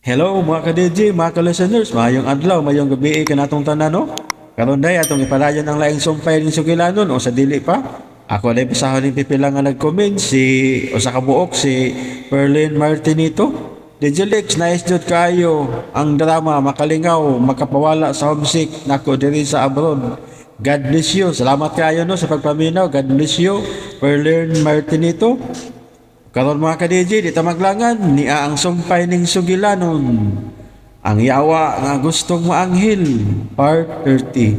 Hello mga ka-DJ, mga ka-listeners, maayong adlaw, maayong gabi kanatong tanan, no? Karon day atong ipadayon ang laing sumpay ning sugilanon o sa dili pa. Ako day basahon ning pipila nga nag-comment si usa ka buok si Perlin Martinito. DJ Lex, nice jud kaayo ang drama, makalingaw, makapawala sa homesick nako diri sa abroad. God bless you. Salamat kaayo, no, sa pagpaminaw. God bless you, Perlin Martinito. Karon mga ka-DJ, di ta maglangan, nia ang sumpay ning sugilanon. Ang yawa nga gustong maanghel, part 30.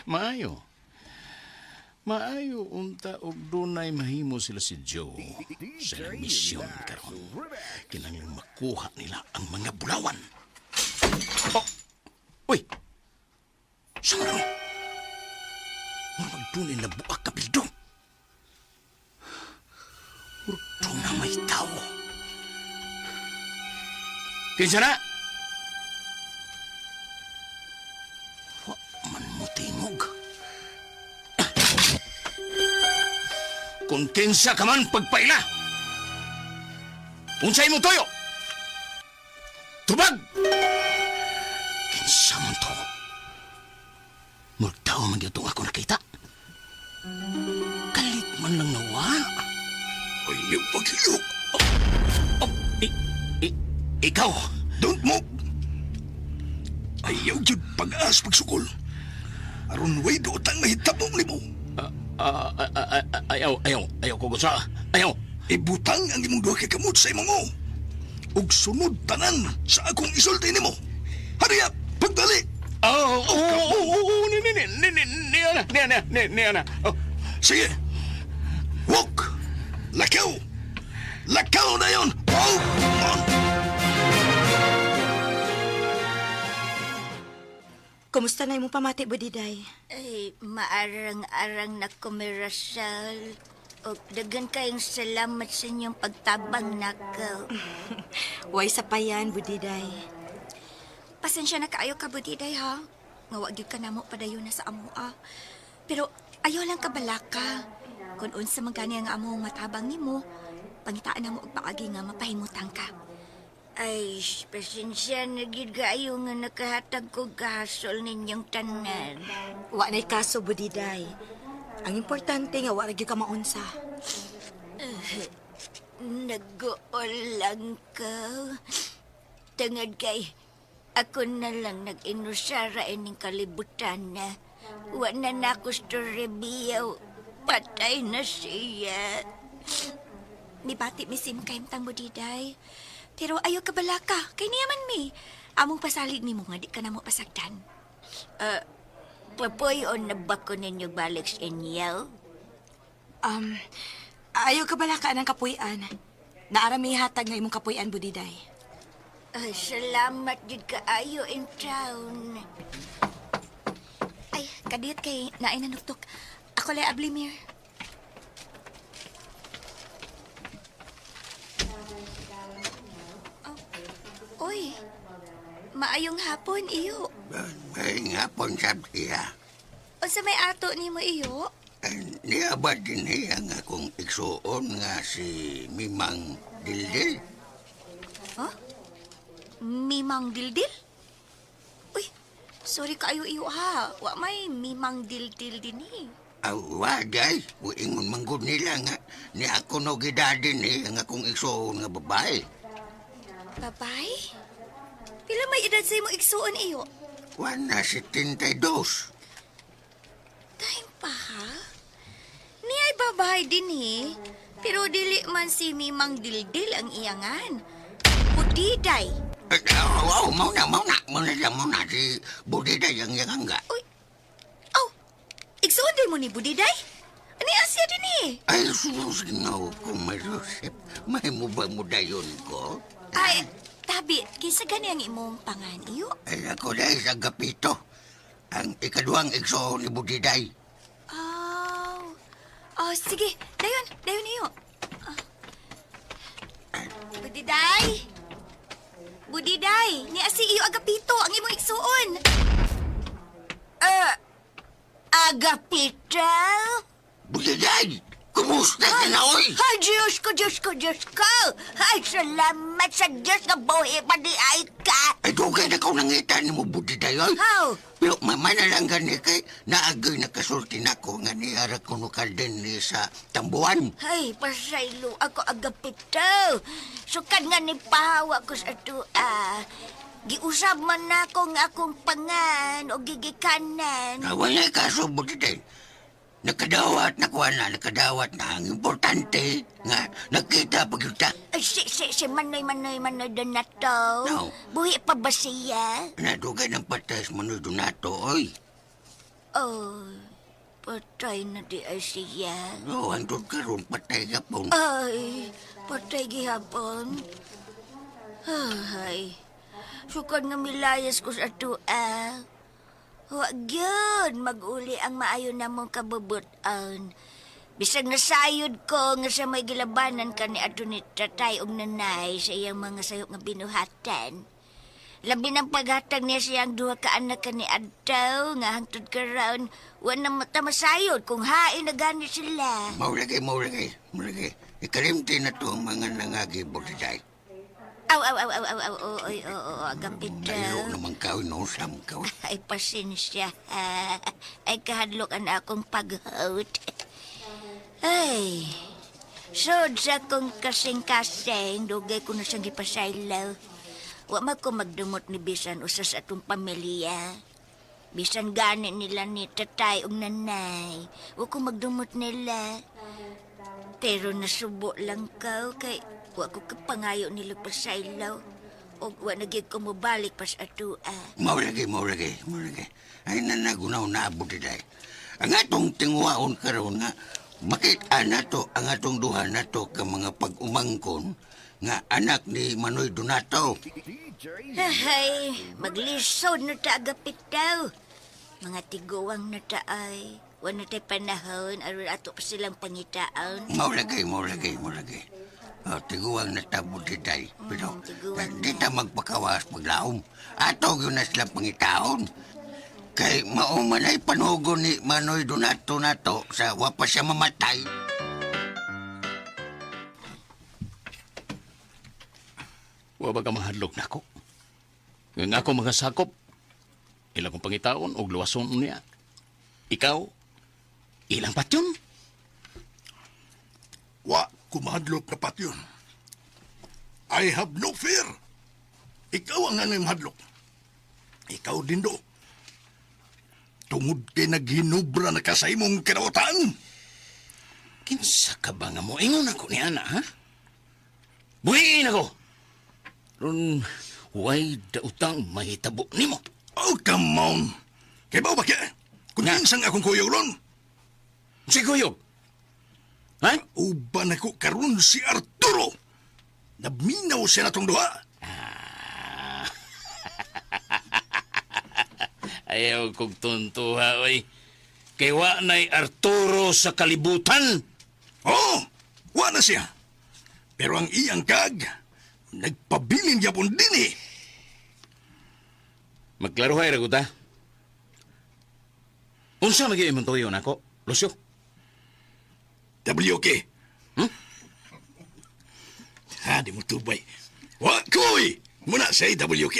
Maayo. Maayo unta og dunay mahimo sila si Joe sa ilang misyon karon. Kinahanglan makuha nila ang mga bulawan. Oh! Uy! Sa ron? Murag dunay nabuak kabildo. Murag na may tao. Kinsa na? Wa man mo tingog. Kung kinsa ka man pagpaila. Unsay mo toyo? Tubag! Kinsa man to? Murag tao man gyud tong ako nakita. Kalit man lang nawa. Ayaw paghilok. Oh, ikaw. Don't move. Ayaw jud pag-aas pagsukol. Aron way duotang mahitabo nimo. Ah, ah, ah, ah, ayaw, ayaw, ayaw ko gusa. Ayaw. Ibutang ang imong duha ka kamot sa imong o. Ug sunod tanan sa akong isulti nimo. Hurry up, pagdali. Oh, ni, ni, ni, ni, ni, ni, ni, ni, ni, ni, ni, oh. Sige. Walk. Lakaw. Lakaw na yon. Oh, on. Kumusta na imong pamati, Budiday? Ay, maarang-arang na ko mi Rosal. O, daghan kayong salamat sa inyong pagtabang nako. Way sa payan, Budiday. Pasensya na kaayo ka, Budiday, ha? Nga wa gyud ka namo padayon na sa amoa. Pero ayaw lang kabalaka. Kung unsa man gani ang among matabang nimo, pangitaan namo og paagi nga mapahimutang ka. Ay, pasensya na gyud kaayo nga nakahatag ko gasol ninyong tanan. Wa na'y kaso, Budiday. Ang importante nga wa ra gyud ka maunsa. Nag-uol lang ka. Tungod kay, ako na lang nag-inusara ining kalibutan na. Wa na nako Toribio. Patay na siya. Mibati mi sim kahimtang Budiday. Pero ayaw ka balaka, kay niya man mi. Among pasalig nimo nga di ka na mo pasagdan. Papoy-on na ba ko ninyo balik sa inyo? Ayaw ka balaka ng kapuy-an. Naara mi hatag nga imong kapuy-an, Budiday. Ay, salamat jud kaayo in town. Ay, kadiyot kay naay nanuktok. Ako lay ablimir. Oh, oy, maayong hapon, iyo. Ay nga pon sab siya. Unsa may ato nimo, iyo? Ay, niya ba din niya nga akong igsuon nga si Mimang Dildil? Huh? Mimang Dildil? Uy, sorry kaayo, iyo, ha. Wa may Mimang Dildil din eh. Aw, wagay. Ingon manggod nila nga ni ako no gidadin eh ang akong igsuon nga babae. Babay? Pila may edad sa imong igsuon, iyo? Wana si 72. Time pa ha? Ni ay babae din eh. Pero dili man si Mimang Dildil ang iyangan. Budiday. Ay, oh, oh, mau na, mau na. Mau na siya, mau na. Si Budiday ang iyang nga. Uy, aw, igsuon din mo ni Budiday? Ani Asya din eh. Ay, sus, no, kung may Joseph, may mo ba mo dayon ko? Ay, tabi, kinsa gani ang imong pangan, iyo? Ay, ako dahil sa Gapito. Ang ikaduhang igsoon ni Budiday. Oh, oh, sige, dayon, dayon iyo. Ah. Budiday! Budiday! si iyo Agapito, ang imong igsuon. Agapito? Budiday! Kumusta ka na, oy? Ay, Diyos ko, Diyos ko, Diyos ko! Ay, salamat sa Diyos nga buhi pa di ay ka! Ay, dugay na ko nangita ni mo, Budiday, oy. How? Pero mama na lang gani kay naagay nakasulti nako nga niara ko no din ni sa Tambuan. Ay, pasaylo ako Agapito. Sukad nga ni pahawa ko sa atua. Giusab man nako nga akong pangan o gigikanan. Na wala kaso, Budiday. Nakadawat na kuha na, nakadawat na. Ang importante nga nakita pag yuta. Ay, si Manoy, Manoy, Manoy Donato. No. Buhi pa ba siya? Nadugay ng patay sa Manoy Donato, oy. Oh, patay na di ay siya. Oh, hantod karon patay ka po. Ay, patay gihapon. Ay, sukad nga milayas ko sa atua. Huwag yun, mag-uli ang maayo na mong kabubutan. Bisag nasayod ko nga sa may gilabanan ka ni ato ni tatay og nanay sa iyang mga sayop nga binuhatan. Labi ng paghatag niya siyang duha ka anak ka ni Adto nga hangtod karon wa na mata masayod kung hain na gani sila. Maulagay, maulagay, maulagay. Ikalimti na to ang mga nangagi, Budiday. Aw, aw, aw, aw, aw, aw, aw, oy, oo, oo, Agapito. Nailo naman ka, no, sam ka. oy. Ay, pasensya. Ay, kahadlok ang akong paghot. Ay, sod sa akong kasing-kasing, dugay ko na siyang gipasaylo. Wa man ko magdumot ni bisan usa sa atong pamilya. Bisan gani nila ni tatay ug nanay. Wa ko magdumot nila. Pero nasubo lang ka kay wa ko kapangayo nila pasaylo. Og wa na gyud ko mobalik pa sa atua. Maulagay, maulagay, maulagay. Ay, nanagunaw na, Budiday. Ang atong tinguwaon karon nga, makita na to, ang atong duha na to ka mga pag-umangkon nga anak ni Manoy Donato. Ay, maglisod na ta Agapito. Mga tiguang na ta ay. Wa na tay panahon aron ato pa silang pangitaon. Maulagay, maulagay, maulagay. Oh, tiguang na ta, Budiday. Pero tiguang di ta magpakawas paglaom. Ato yun na silang pangitaon. Kay maumanay panugo ni Manoy Donato na to sa wa pa siya mamatay. Wa ba ka mahadlok nako? Nga ako mga sakop, ilang kong pangitaon og luwason niya. Ikaw, ilang patyon. Wa kumahadlok na patyon. I have no fear. Ikaw ang angay mahadlok. Ikaw din do. Tungod kay naghinubra na ka sa imong kinautan. Kinsa ka ba nga mo? Ingon ako ni Ana, ha? Buhiin ako! Ron, way dautang mahitabo nimo. Oh, come on. Kay ba kaya? Kung Na. kinsang akong kuyog ron, Si Kuyog. Ha? uban ako karon si Arturo. Nabminaw siya na tong duha. Ayaw kong tuntuha, oy. Kay wa na'y Arturo sa kalibutan. Oo, wa na siya. Pero ang iyang kag, nagpabilin yapon din eh. Magklaruhay ra ta. Unsa magyud imong tuyo nako, Lucio? WK. Hmm? Ha, di mo tubay. Wa koy! Muna sa WK.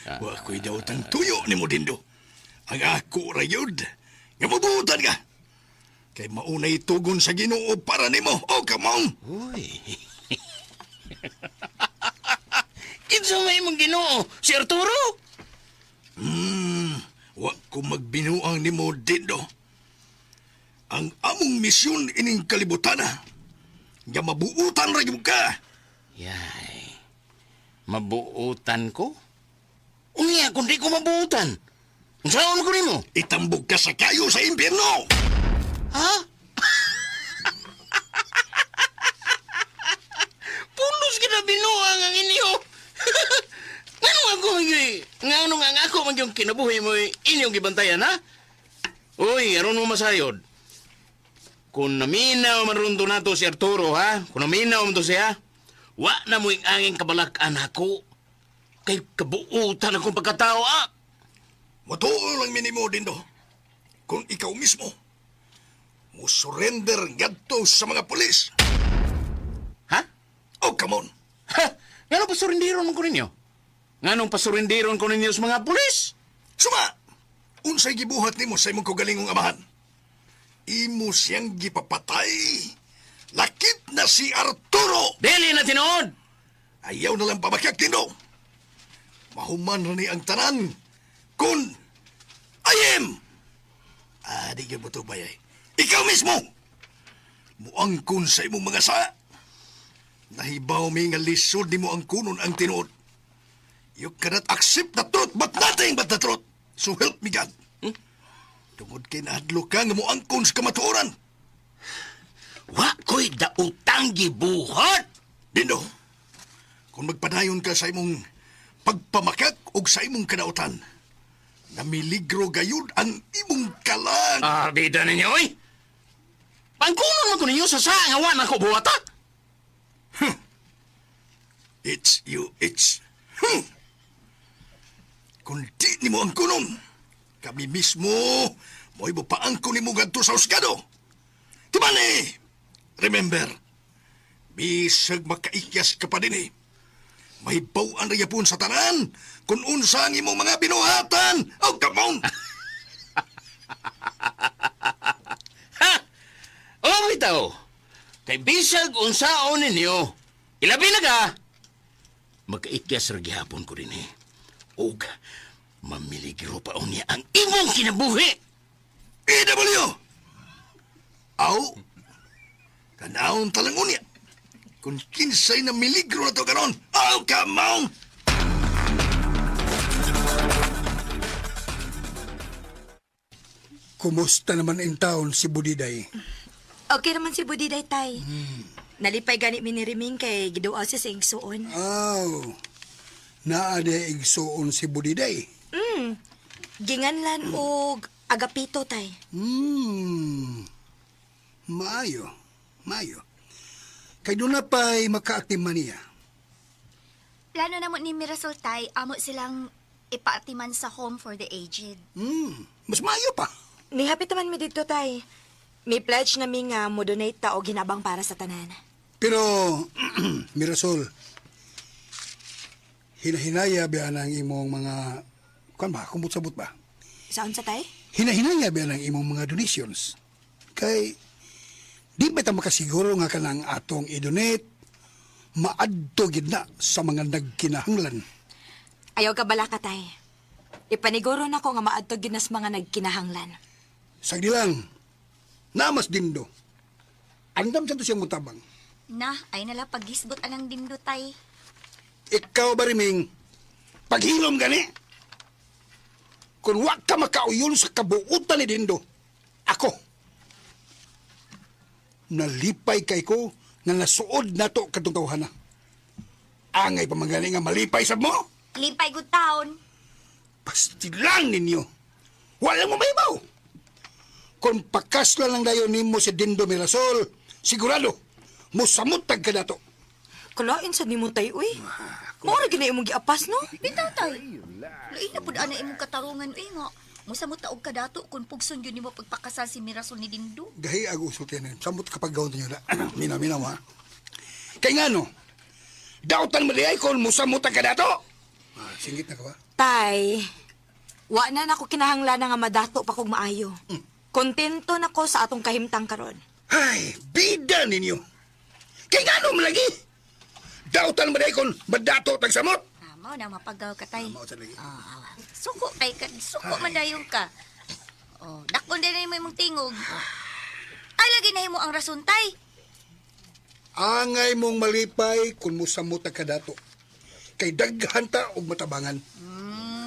Wa ko'y daw tang tuyo ni mo dindo. Ang ako rayod. Nga mabutan ka. Kay maunay tugon sa Ginoo para nimo. Oh, come on. Uy. Kinsa may imong Ginoo? Si Arturo? Wa ko magbinuang nimo dindo. Ang among misyon ining kalibutana. Nga mabuutan ra gyud ka. Yay. Mabuutan ko? Unya, kung di ko mabuutan. Unsaon ko nimo? Itambog ka sa kayo sa impyerno. Ha? Pulos kita binuang ang inyo. Ngano ako magyuy? Ngano nga ang ako magyong kinabuhi mo inyong gibantayan ha? Uy, aron mo masayod. Kung naminaw man ron nato si Arturo ha, kung naminaw man to siya, wa na mo ang anging kabalak-an ako. Kay kabuutan akong pagkatao, ah! Matuo lang minimo, Dindo. Kung ikaw mismo, mo surrender ngadto sa mga pulis. Ha? Oh, come on. Ha? Nganong pasurindiron man ko ninyo? Nganong pasurindiron ko ninyo sa mga pulis? Suma! Unsay gibuhat nimo sa imong kaugalingong amahan? Imo siyang gipapatay. Lakip na si Arturo! Dili na tinuod! Ayaw na lang pamakyak, Dindo. Mahuman ra ni ang tanan. Kun I am! Ah, di ka mo bayay. Ikaw mismo! Muangkon sa imong mga saa. Nahibaw mi nga lisod nimo ang kunon ang tinuod. You cannot accept the truth but nothing but the truth. So help me God. Tungod kay nahadlok ka nga muangkon sa kamatuoran. Wa ko'y dautang gibuhat! Dindo, kung magpadayon ka sa imong pagpamakak og sa imong kadautan, namiligro gayud ang imong kalag. Ah, bida ninyo, oy! Pangkunon man ko ninyo sa saa nga wa na ko buhata! It's you, it's. Kung di nimo ang kunon, kami mismo, mo'y paangkon nimo ngadto sa husgado. Timani! Remember, bisag makaikyas ka pa din eh. May bawaan ra yapon sa tanan kung unsa ang imong mga binuhatan. Oh, come on! Ha? O, bitaw! Kay bisag unsaon ninyo, ilabi na ka! Magkaikyas ra gihapon ko din eh. Og mamiligro pa unya ang imong kinabuhi! EW! Aw! Kanaon talang unya. Kung kinsay na miligro na to karon. Aw, come on! Kumusta naman in town si Budiday? Okay naman si Budiday, tay. Nalipay gani mi ni Riming kay giduaw siya sa igsuon. Aw, naa di igsuon si Budiday. Ginganlan og Agapito, tay. Maayo, maayo. Kay doon na pa'y makaatiman niya. Plano na mo ni Mirasol tay, amo silang ipaatiman sa home for the aged. Mas maayo pa. Nihapit naman mi dito, tay. Mi pledge na mi nga mo donate ta og hinabang para sa tanan. Pero, Mirasol, hinahinaya ba ang imong mga, kuan ba, kumot-sabot ba? Saan sa tay? Hinahinaya ba ang imong mga donations? Kay, di ba ta makasiguro nga kanang atong i-donate, maadto gid na sa mga nagkinahanglan. Ayaw ka bala ka, tay. Ipaniguro na ko nga maadto gid nas mga nagkinahanglan. Sagdi lang, namas dindo. Andam sa to siyang mutabang. Na, ay nala paghisgot anang dindo tay. Ikaw ba riming, paghilom gani? Kung wa ka makauyon sa kabuutan ni Dindo, ako, nalipay kay ko nga nasuod nato katong tawhana. Angay pamangani nga malipay sa mo. Lipay good town. Pastilan ninyo. Wala mo maibaw. Kung pakasla lang dayon nimo si Dindo Mirasol, sigurado, musamot tag ka nato. Kalain sa nimo tay, uy. Mao ra gid na imong giapas, no? Bitaw tay. Lain na pud ana imong katarungan uy nga. Musamot ta og kadato kun pugson gyud nimo pagpakasal si Mirasol ni Dindo. Gahi ako usulti na. Samot kapag gawin ninyo na. Minaw, minaw ha. Kay nga no, dautan mo diay kung musamot tag ka nato. Ah, singgit na ka ba? Tay, wa na nako kinahanglan nga madato pa kog maayo. Kontento na ko sa atong kahimtang karon. Ay, bida ninyo. Kay nga no lagi. Dautan mo diay kung madato tag samot. Ah, mao na mapagaw ka tay. Mao sa lagi. Ah, awa. Suko kay ka, suko man dayon ka. Oh, dakon din na imong tingog. Ay lagi na himo ang rason tay. Angay mong malipay kung musamot tag ka dato. Kay daghan ta og matabangan.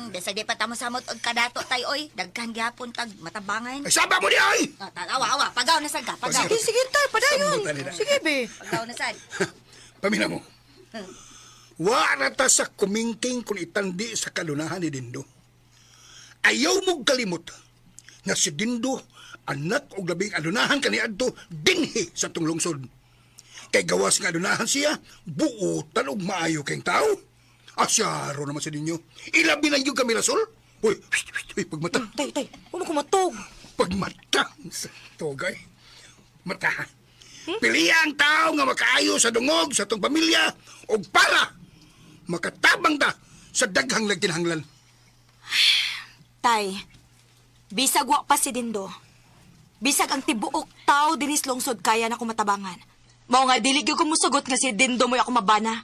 Bisag di pa ta mosamot og kadato tay oy. Daghan gihapon tag matabangan. Ay, saba mo diay! Ah, awa awa, pagaw na sad ka, pagaw. Sige, sige tay, padayon. Sambutan nila. Sige, be. Pagaw na sad. Pamina mo. Wara ta sa kumingking kung itandi sa kalunahan ni Dindo. Ayaw mo kalimot nga si Dindo anak og labing alunahan kaniadto dinhi sa tong lungsod. Kay gawas nga alunahan siya, buotan og maayo kayong tao. Asyaro naman sa ninyo. Ilabi na yung kami rasol. Uy, uy, pagmata. Tay, tay, huwag mo kumatog. Pagmata. Sa togay. Mata. Pili ang tao nga makaayo sa dungog sa tong pamilya o para makatabang ta sa daghang nagkinahanglan. Tay, bisag wa pa si Dindo. Bisag ang tibuok tao dinis lungsod kaya na kumatabangan. Mao nga dili gyud ko musugot nga si Dindo mo'y ako mabana.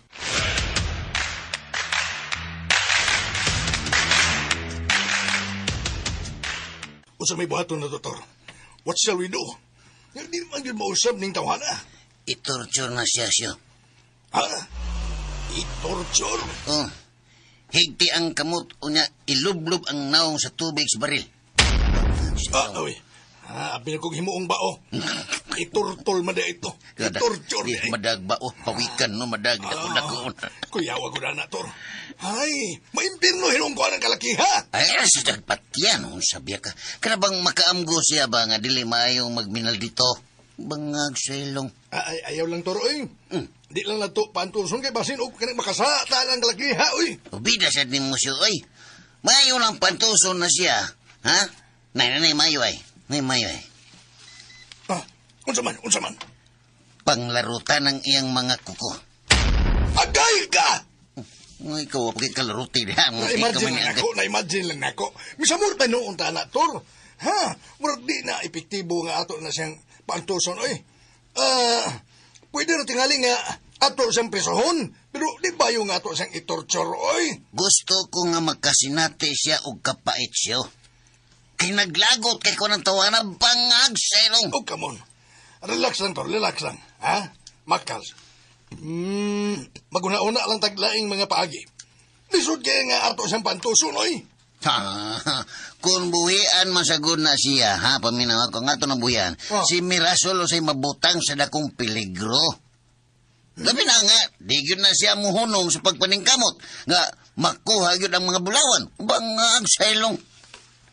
Unsa may buhaton na, Doktor? What shall we do? Nga di man gyud mausab ning tawhana. Itorture na siya siya. Ha? I-torture? Oh. Higti ang kamot unya ilublob ang naong sa tubig sa baril. Ah, uy. Ha, abi na kong himuong bao. Iturtol man na ito. I-torture Di, na eh. madag ba? Oh, pawikan no, madag. Dako, dako. Kuyawa ko na na, Tor. Ay, maimpirno hinong ko ang kalaki, ha? Ay, sa dagpatyan, oh, sabi ka. Kana bang makaamgo siya ba nga dili maayong magminal dito? Bangag sa ilong. Ay, ayaw lang, Toro, eh. Di lang na to paantuson kay basin og kanang makasata ang kalaki, ha, uy. Ubida sa din mo siya, oy. Maayo lang pantuson na siya. Ha? Nay, nay, nay, maayo ay. Nay, maayo ay. Ah, unsa man, unsa man. Panglarutan ang iyang mga kuko. Agay ka! Nga ikaw, pagkikalaruti diha. Na-imagine lang ako, na-imagine lang nako. Misamur pa noon ta na, Tor. Ha? Murag di na epektibo nga ato na siyang paantuson, oy. Ah, pwede na tingali nga ato siyang presohon, pero di ba yung ato siyang itorture, oy? Gusto ko nga magkasinati siya og kapait siya. Kay naglagot kay ko ng tawana, bangag sa ilong. Oh, come on. Relax lang, Tor. Relax lang. Ha? Makals. Maguna-una lang taglaing mga paagi. Lisod kaya nga ato siyang pantuson, oy. Ha, kung buhian masagod na siya, ha, paminaw ako nga ito na buhian, Oh. si Mirasol say mabutang sa dakong peligro. Labi na nga, di yun na siya muhunong sa pagpaningkamot, nga makuha yun ang mga bulawan, bangag sa ilong.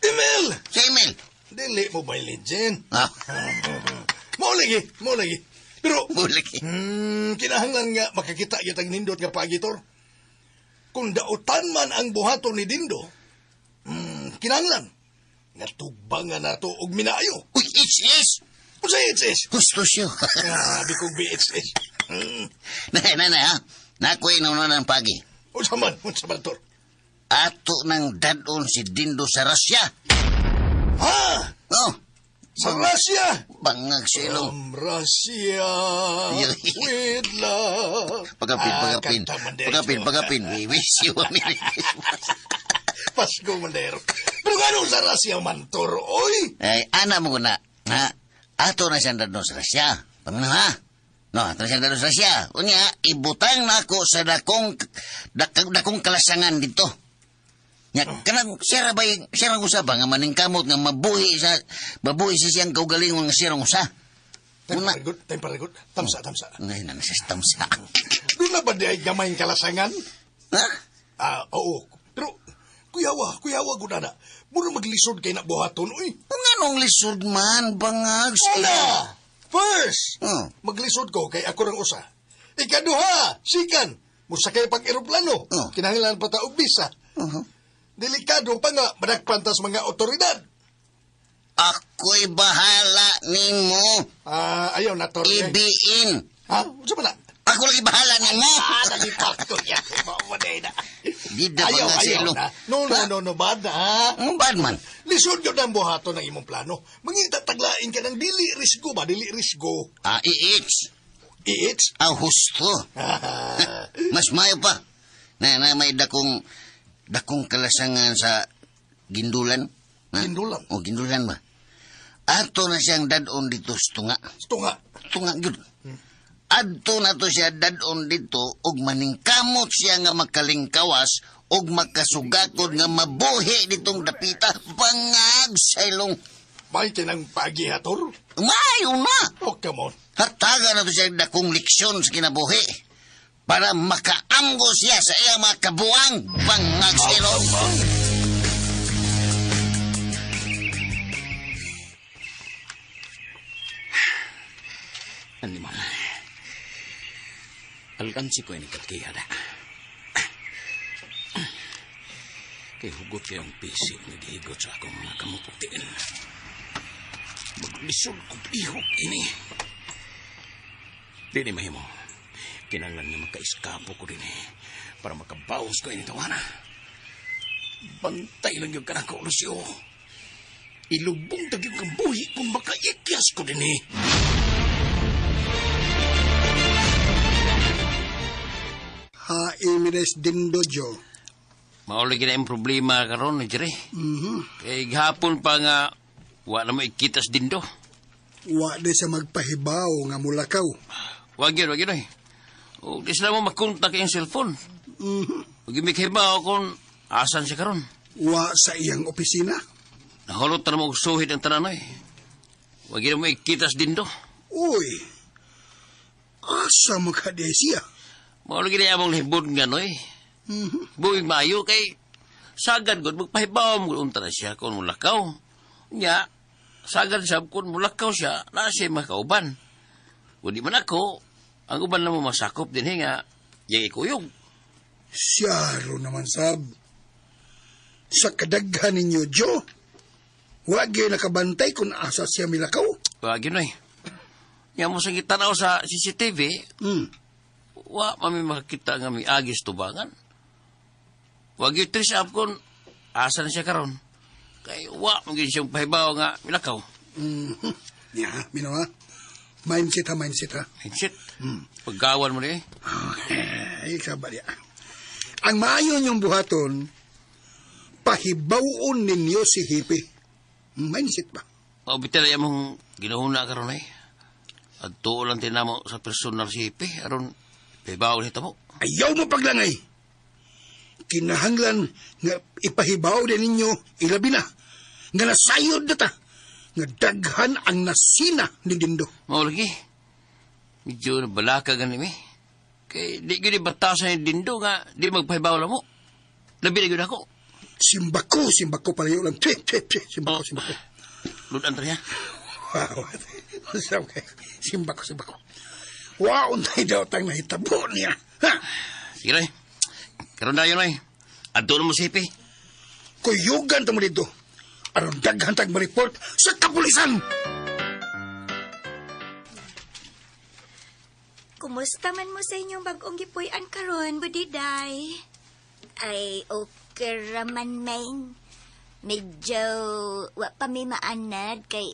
Emil! Sa email. Dili Mobile Legend. Ah, Mao lagi, mao lagi. Pero, bulik. Kinahanglan nga makakita gyud ang nindot nga pagitor. Kung dautan man ang buhaton ni Dindo, kinahanglan nga tugbangan nato og minaayo. Uy, it's. Unsa HS? Gusto siya. Grabe kong BHS. Nay, nay, nay, ha? Nakuha na ng pagi. Unsa man tor? Ato ng dadon si Dindo sa Russia. Ha? Oh, Sa Russia? bangag sa ilong. From Russia with love. Pagapin, Ah, pagapin. kanta man dahil. Pagapin, pagapin. We wish you a Merry Christmas. Pasko man dahil. Pero nga sa Russia man, Tor, oy? Ay, ana mo ko na. Ha? Ato na siyang dadon sa Russia. Panginoon, ha? No, ato na siyang dadon sa Russia. Unya, ibutang na ako sa dakong, dakong kalasangan dito. Nya, kanang siya ra ba siya ra usa ba nga maningkamot nga mabuhi sa mabuhi sa siyang kaugalingon nga siya ra usa. Time Una. paragot, time paragot. Tamsa, tamsa. Ngayon na nasa tamsa. Doon na ba di ay gamay kalasangan? Ha? Ah, oo. Pero, kuyawa, kuyawa ko na na. Mura maglisod kay na buhaton, uy. Kung anong lisod man, bangag sa Una! First! Oh. Maglisod ko kay ako rang usa. Ikaduha, sikan. Musakay pag eroplano. Oh. Kinahanglan pa ta og visa. Uh-huh. Delikado pa nga madagpantas mga otoridad. Ako'y bahala nimo. Ah, ayaw na tor. eh. Ibiin. Ha? Unsa man na? Ako lagi bahala nimo. Ah, nalipat ko yan. Maumanay na. Di na Ayaw, bangag sa ayaw ilong. na. No, no, Ha? no, no, bad na. Ang bad man. Lisod yun ang buhaton ng imong plano. Mangita taglain ka ng dili risgo ba? Dili risgo. Ah, iits. Iits? Ang husto. Mas mayo pa. Na, na may dakong dakong kalasangan sa gindulan. Ha? Gindulan? O, gindulan ba? Ato na siyang dadon dito sa tunga. Tunga. Tunga gyud. Adto na to siya dadon dito ug maningkamot siya nga makalingkawas ug makasugakod nga mabuhi ditong dapita bangag sa ilong. May kinang pagihator? Mayo na! Oh, come on. Hatagan na to siya dakong leksyon sa kinabuhi para makaamgo siya sa iyang mga kabuang bangag sa ilong. Animal. Alkansi ko ini kalkihada. Kay hugot kayong pisi nga gihigot sa akong mga kamuputiin. Maglisod kog ihok ini. Di ni mahimo. Kinanglan nga makaiskapo ko din eh, para makabawas ko ini tawana. Bantay lang yung kanang ko, Lucio. Ilubong tag yung buhi kung makaikyas ko din eh. Ha, Emires Dindo, Joe. Mauli gina yung problema karon ni Jerry. Kay gihapon pa nga wa na mo ikitas dindo. Wa di sa magpahibaw nga mulakaw. Wag yun, wag yun eh. O di sila mo makontak yung cellphone. Huwag yung mikibaw kung asan siya karon. Wa sa iyang opisina. Nahulot na mo og suhid ang tanan eh. Wag yun mo ikitas dindo. Uy, asa makadi siya? Mauli gina among lihibod nga no eh. Buwig maayo kay sagad gud magpahibaw mo unta na siya kung mulakaw. Nya, sagad sab kung mulakaw siya, na siya makauban. Kung di man ako, ang uban na mo masakop din eh nga, yang ikuyog. Siyaro naman sab. Sa kadaghan ninyo, Joe. Wa gyud nakabantay kung asa siya milakaw. Wag yun eh. Nya mo sa gitanaw sa CCTV, wa mami makakita nga may agis tubangan. Wag yun trace up kung asa na siya karon. Kay wa mo gyud siyang pahibaw nga milakaw. Ya, mino ha. Mindset ha, mindset ha. Shit. Paggawan mo ni eh. Ay, kaba niya. Ang maayo niyong buhaton, pahibawon ninyo si Hippie. Mindset ba? O bitin na mong ginuhuna karon eh. At tuo lang tinamo sa personal si Hippie. Aron, pahibaw nito mo. Ayaw mo paglangay. Kinahanglan nga ipahibaw din ninyo ilabi na. Nga nasayod na ta. Nga daghan ang nasina ni Dindo. Mao lagi. Medyo nabalaka gani mi. Kay di gyud batasan ni Dindo nga di magpahibaw lang mo. Labi na gyud ako. Simbako, simbako palayo lang. Twe, twe, twe. Simbako, simbako. Ludan ta niya. Wow. Okay. Simbako, simbako. Wow, untay daw tang nahitabo niya. Ha? Sige na. Karon dayon ay. Adto na mo si Hippie. Kuyugan ta mo dito. Aron daghan tag ma-report sa kapulisan. Kumusta man mo sa inyong bagong gipuy-an karon, Budiday? Ay, okay raman, Meng. Medyo wa pa mi maanad kay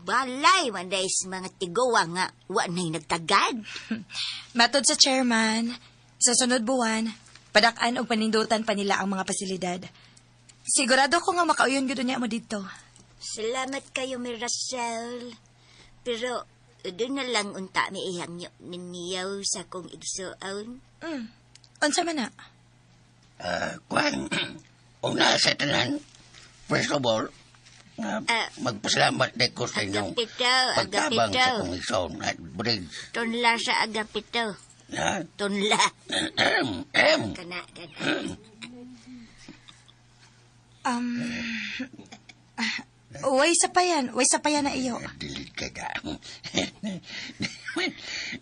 balay man dahil sa mga tigowa nga wa na'y nagtagad. Matod sa chairman, sa sunod buwan, padak-an og panindutan pa nila ang mga pasilidad. Sigurado ko nga makauyon gyud niya mo dito. Salamat kayo, mi Russell. Pero doon na lang unta mi ihang ninyaw sa kong igsuon. Unsa man na? Kwan, una sa tanan, first of all, magpasalamat din ko sa inyong Agapito, pagtabang agapito. sa kong ison at bridge. Tunla sa agapito. Ha? Tunla. Em, em. Kana, kana. Way sa payan, way sa payan na iyo. Delete ka ka.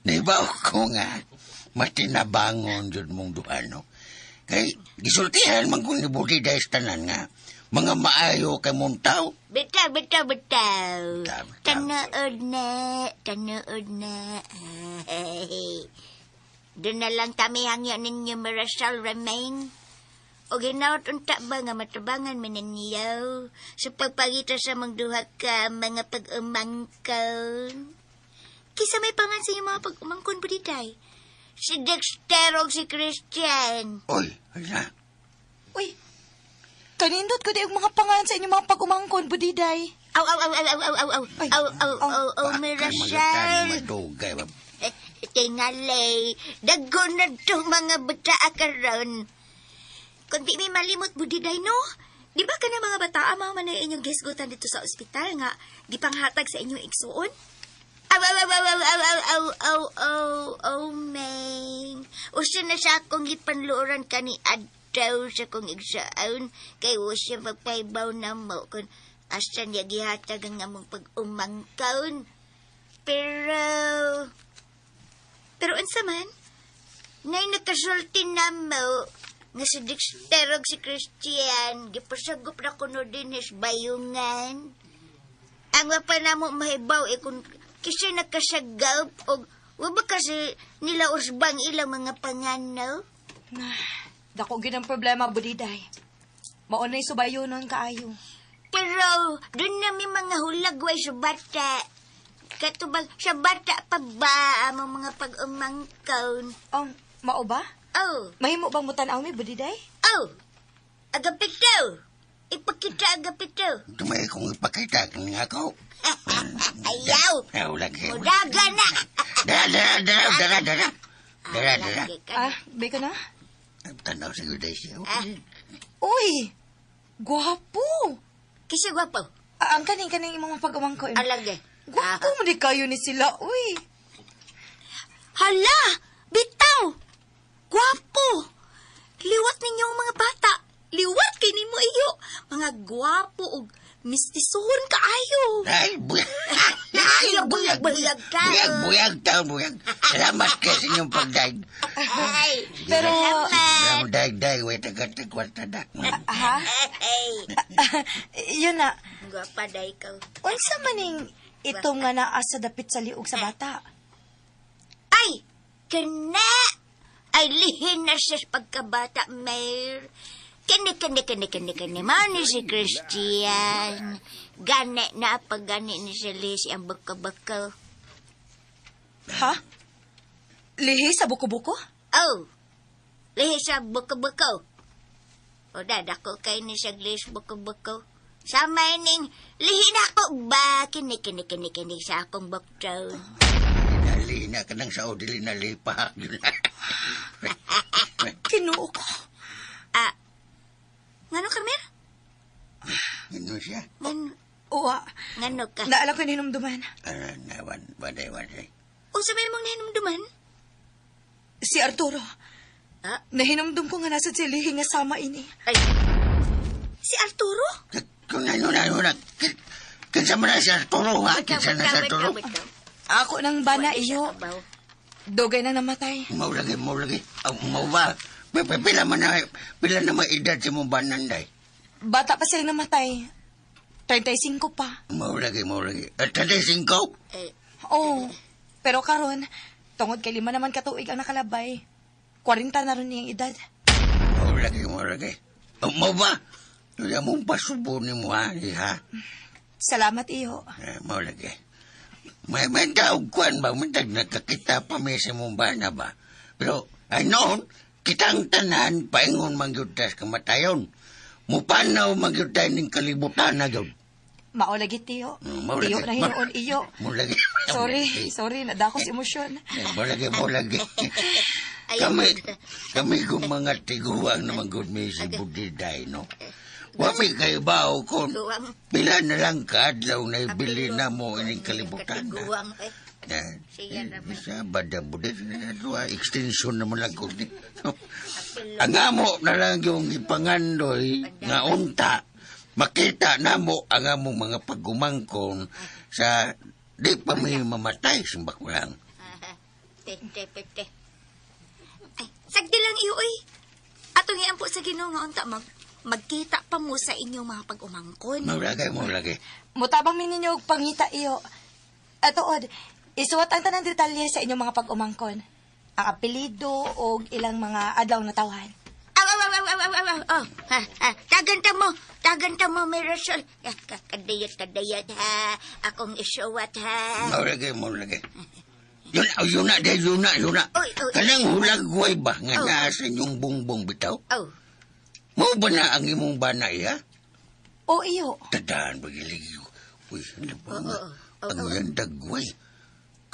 Naibaw ko nga, matinabangon jud mong duha, no? Kay, gisultihan man kung nibuti dahil sa tanan nga, mga maayo kay mong tao. Bitaw, bitaw, bitaw. Bitaw, bitaw. Tanood na, tanood na. Doon na lang kami hangyo ninyo, Marasal Remain. O ginaot unta ba nga matabangan man ninyo sa pagpagita sa mong duha ka mga pag-umangkon. Kisa may pangan sa inyong mga pag-umangkon, Budiday. Si Dexter og si Christian. Oy, hala. Uy, kanindot ko di og mga pangalan sa inyong mga pag-umangkon, Budiday. Aw, aw, aw, aw, aw, aw, aw, aw, Ay. aw, aw, aw, aw, Baka Mirasal. madugay. Tingalay, dago na itong mga bata karon. Kung di may malimot, Budiday, no? Di ba ka na mga bata mao man na inyong gisgutan dito sa ospital nga gipanghatag sa inyong igsuon? Aw, aw, aw, aw, aw, aw, aw, aw, aw, aw, aw, meng. Usa na sa akong gipanluoran kani adtaw sa akong igsaon kay usa magpaibaw na mo kung asa niya gihatag ang among pag-umangkaon. Pero, Pero unsa man? nay nakasulti na mo. Nga si Dexter og si Christian, gipasagop na kuno dinhi sa bayungan. Ang wa pa namo mahibaw eh kung kisa nakasagap og wa ba kasi nila usbang ilang mga panganaw? Dako gyud ang problema, Budiday. Maunay subayo nun kaayo. Pero doon na may mga hulagway sa bata. Katubag sa bata pa ba ang mga pag-umangkaon? Oh, mao ba? Oh, Mahimo bang mutan-aw mi, Budiday? oh, agapito. Ipakita agapito. Tumay kong ipakita kung ako. Ayaw! Ayaw lagi. Mudaga na! Dara, dara, dara, dara, dara. Dara, dara. Lagi ka. Ah, bay ka na? Tanaw sa iyo dahil siya. Ah, Uy! Gwapo! kasi gwapo. Ah, ang kaning kaning imong pag-umangkon. Alagi. Gwapo mo di kayo ni sila, uy. Hala! Bitaw! Gwapo! Liwat ninyo ang mga bata. Liwat kay nimo iyo. Mga gwapo og mistisuhon kaayo. Ay, buyag. Ay, buyag. Buyag ka. Buyag, buyag, tao, buyag. Salamat kayo sa inyong pagdaig. Ay, Pero, Salamat, daig, daig. Wait, agad, kwarta na. ha? ay. Yun na. Gwapa na ikaw. Unsa maning itong nga naa sa dapit sa liog sa bata? Ay! Kana! Ay, lihin na siya sa pagkabata, Mayor. Kini, kini, kini, kini, kini. Mao ni si Christian. Gani na, pag gani ni si Liz, ang baka-baka. Ha? Lihi sa buko-buko? Oh! Lihi sa baka-baka. O da, dako kay ni sa Liz baka-baka. Sama ning, lihin ako ba? Kini, kini, kini, kini sa akong buktaw. Dali na ka ng sao, dili na lipa. Kinuo ko. Ah, ngano ka, Mer? Ano siya? Ngano, Uwa. ngano ka? Naala ko hinumduman. Ano, na, wan, waday, waday. Unsa may mong nahinumduman? Si Arturo. Ah? Nahinumdum ko nga nasa si Lihi nga sama ini. Ay, Si Arturo? Kung ano na, ano na, kinsa man na si Arturo, ha? Kinsa na si Arturo? Ako nang bana iyo. Dugay na namatay. Mau lagi, mau lagi. Oh, mau ba? Pila man na, pila na may edad si mong bananday. Bata pa silang namatay. 35 pa. Mau lagi, mau lagi. At tatay singko? Eh, Oo. Pero karon, tungod kay 5 naman katuig ang nakalabay. 40 na ron niyang edad. Mau lagi, mau lagi. Oh, mau ba? Kaya mong pasubo ni mo, ha? Ha? Salamat iyo. Eh, mau lagi. May taog kuan ba? May tag nakakita pa may sa mong bana ba? Pero, ay noon, kitang tanan, paingon mangyud tas kamatayon. Mupanaw mangyud tayo ning kalibutan na yun. Mao lagi tiyo. Mao lagi. Tiyo na hinuon iyo. Mao lagi. Sorry, sorry, nadako sa emosyon. Eh, Mao lagi, mao lagi. Ayaw. Kami kung mga tiguang naman gud may si Budiday, no? Wami kayo ba o kung Guwang. pila na lang kaadlaw na ibili na mo ining kalibutan na. Katiguang, eh. Eh, Siya naman. Sa bada buday, extension naman lang ko ni. Ang amo na lang yung ipangandoy nga unta, makita na mo ang among mga pagumangkon sa di pa may mamatay, simbak ko lang. Ah, Pete, pete. Ay, sagdi lang iyo, oy. Atong iampo sa Ginoo nga unta magkita pa mo sa inyong mga pag-umangkon. Maulagay, maulagay. Mutabang mi ninyo og pangita iyo. Atuod, isuwat ang tanang detalye sa inyong mga pag-umangkon. Ang apelyido o ilang mga adlaw na tawhan. Aw, aw, aw, aw, aw, aw, aw, oh, ha, ha. Taganta mo, taganta mo, Mirasol. Ah, Kadayat, kadayat, ha. Akong isuwat, ha. Maulagay, maulagay. Yun, oh, yun na, dahil yun na, yun na. Oy, oy. Kanang hulagway ba nga Oh. naa sa inyong bungbong bitaw? Oh, Mao ba na ang imong bana iya? O iyo. Tadaan ba gilig? Uy, ano ba nga? Oo, oo, Ang oo. yandagway.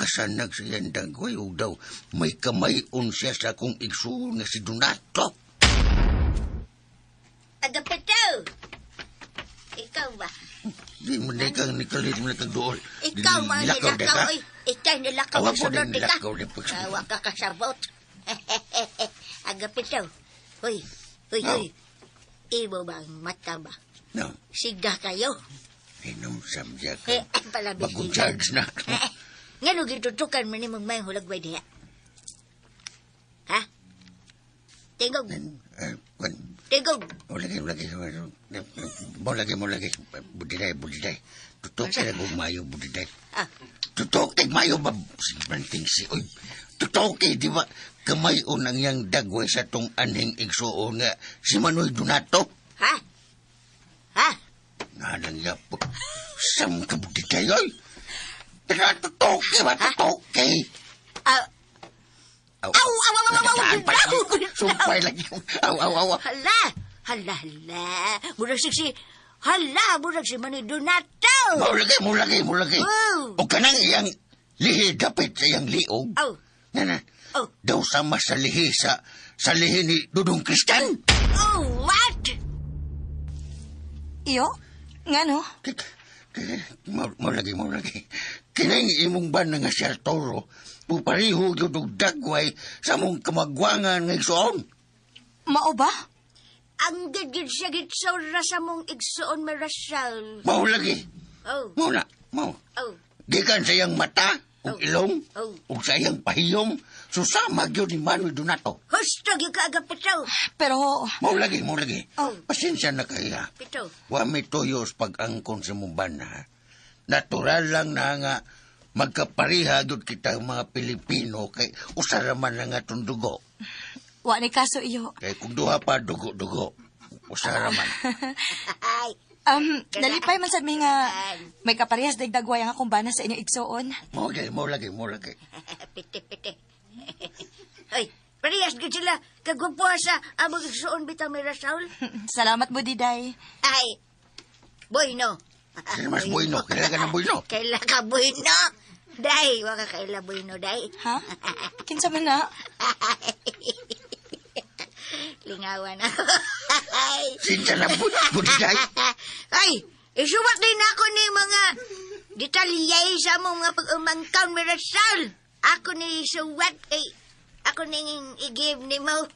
Kasanag sa yandagway. O daw, may kamayon siya sa akong igsuon nga si Donato. agapito. Ikaw ba? Di mo na kang nikalit mo na kang dool. Ikaw mga Nilakaw na nilakaw, ka. oy. Ikaw nilakaw, Awa po sunod din, di ka. nilakaw din po. Awa ka kasabot. Agapito. Hoy, hoy, Oh. hoy. Imo bang mata ba? No, Siga kayo. inom samya ka. Eh, ay, palabi Bagong siga. charge na. Eh, nga no gitutukan man nimong may hulagway diha. Ha? Tingog. Eh, kwan. Tingog. Mo lagi, mo lagi. Mo lagi, mo lagi. Budiday, budiday. Tutok kay kog mayo, budiday. Ah. Tutok kay mayo ba? Banting si, uy. Tutok kay, di ba? Kamay ang iyang dagway sa tong anhing igsuon nga si Manoy Donato. Ha? Ha? Nalang yapo. Sam ka budiday, oy. Teka, tutok kay ba? Tutok kay. Ah, Aw, Aw, aw, aw, aw, aw, Nagdaan pa aw, lang. Sumpay lagi. Aw, aw, aw, aw. Hala! Hala, hala. Murag si. Hala, murag si Manoy Donato. Mulagi, mulagi, mulagi. Wow. O kanang iyang lihi dapit sa iyang liog. Aw. Na, na. Aw. Daw sama sa lihi sa lihi ni Dudong Kristian. Oh, what? Iyo? Ngano? Mulagi, mulagi. Kining imong ban nga si Arturo, pupariho yun og dagway sa mong kamagwangan nga igsoon. Mao ba? Ang gid siya gitsura sa mong igsuon Mirasol. Maulagi. Oh, Mao na, mao. oh. Gikan sa iyang mata, ug ilong, Oh. ug sa iyang pahiyom, susama gyud ni Manuel Donato. Husto gyud ka aga pitaw. Pero, Mao lagi, mao lagi. Oh. Pasensya na kaya. Pitaw. Wa may tuyos pag-angkon sa mong bana. Natural lang na nga magkapariha gyud kita mga Pilipino kay usa ra man ang atong dugo. wa ni kaso iyo. Kay kung duha pa dugo-dugo, usa ra man. Ay. Nalipay man sad mi nga may kaparehas dagdagway ang akong bana sa inyong igsuon. Mao lagi, mao lagi, mao lagi. Piti, piti. Ay, parehas gyud sila kagwapo sa among igsuon bitaw Mirasol. Salamat mo, Diday. Ay. Bueno. Sino mas bueno? Kailangan ng bueno. Kaila ka bueno. Day, wa ka kaila bueno, day. Ha? Kinsa man na? Lingawan ako. Ay. Sinsa na po, budiday. Ay, isuwat din ako ni mga detalye sa mong mga pag-umangkaon, Mirasol. Ako ni isuwat kay ako ning i-give ni mo.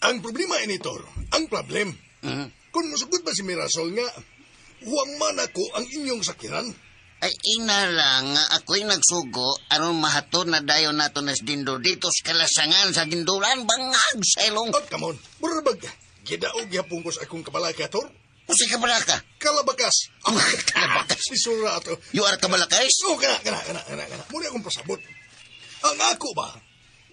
Ang problema ini, Tor, ang problem. Kung musugot ba si Mirasol nga, huwag man ako ang inyong sakiran. Ay, ina lang, ako'y nagsugo, aron mahatod na dayon nato nas dindo dito sa kalasangan sa gindulan, bangag sa ilong. At come on, murabag, gidaog yapong ko sa akong kabalaka, Tor. Usi ka balaka. Kalabakas. Kalabakas. Si Sura ato. You are kabalakais? Oo, kana, kana, kana, kana, kana. Muna akong pasabot. Ang ako ba,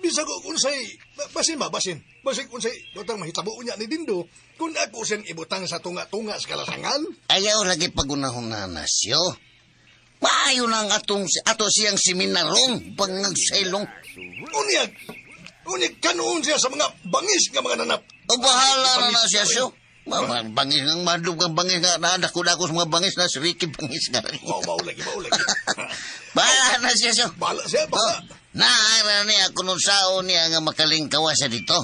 bisag ko unsay, basin ba, basin. Basin unsay, dotang mahitabo niya ni Dindo, kung ako siyang ibutang sa tunga-tunga sa kalasangan. Ayaw lagi pagunahon na nasyo. Maayo na ang atong, ato siyang seminarong bangag sa ilong. Unyag, unyag kanoon siya sa mga bangis nga mga nanap. O bahala na na siya siyo. Bangis ng madlog ang bangis nga naadako-dako sa mga bangis na si Ricky bangis nga. Mao, mao lagi, mao lagi. Bahala na siya siyo. Bahala siya, bahala. Oh, naara niya kung unsaon niya nga makalingkawa siya dito.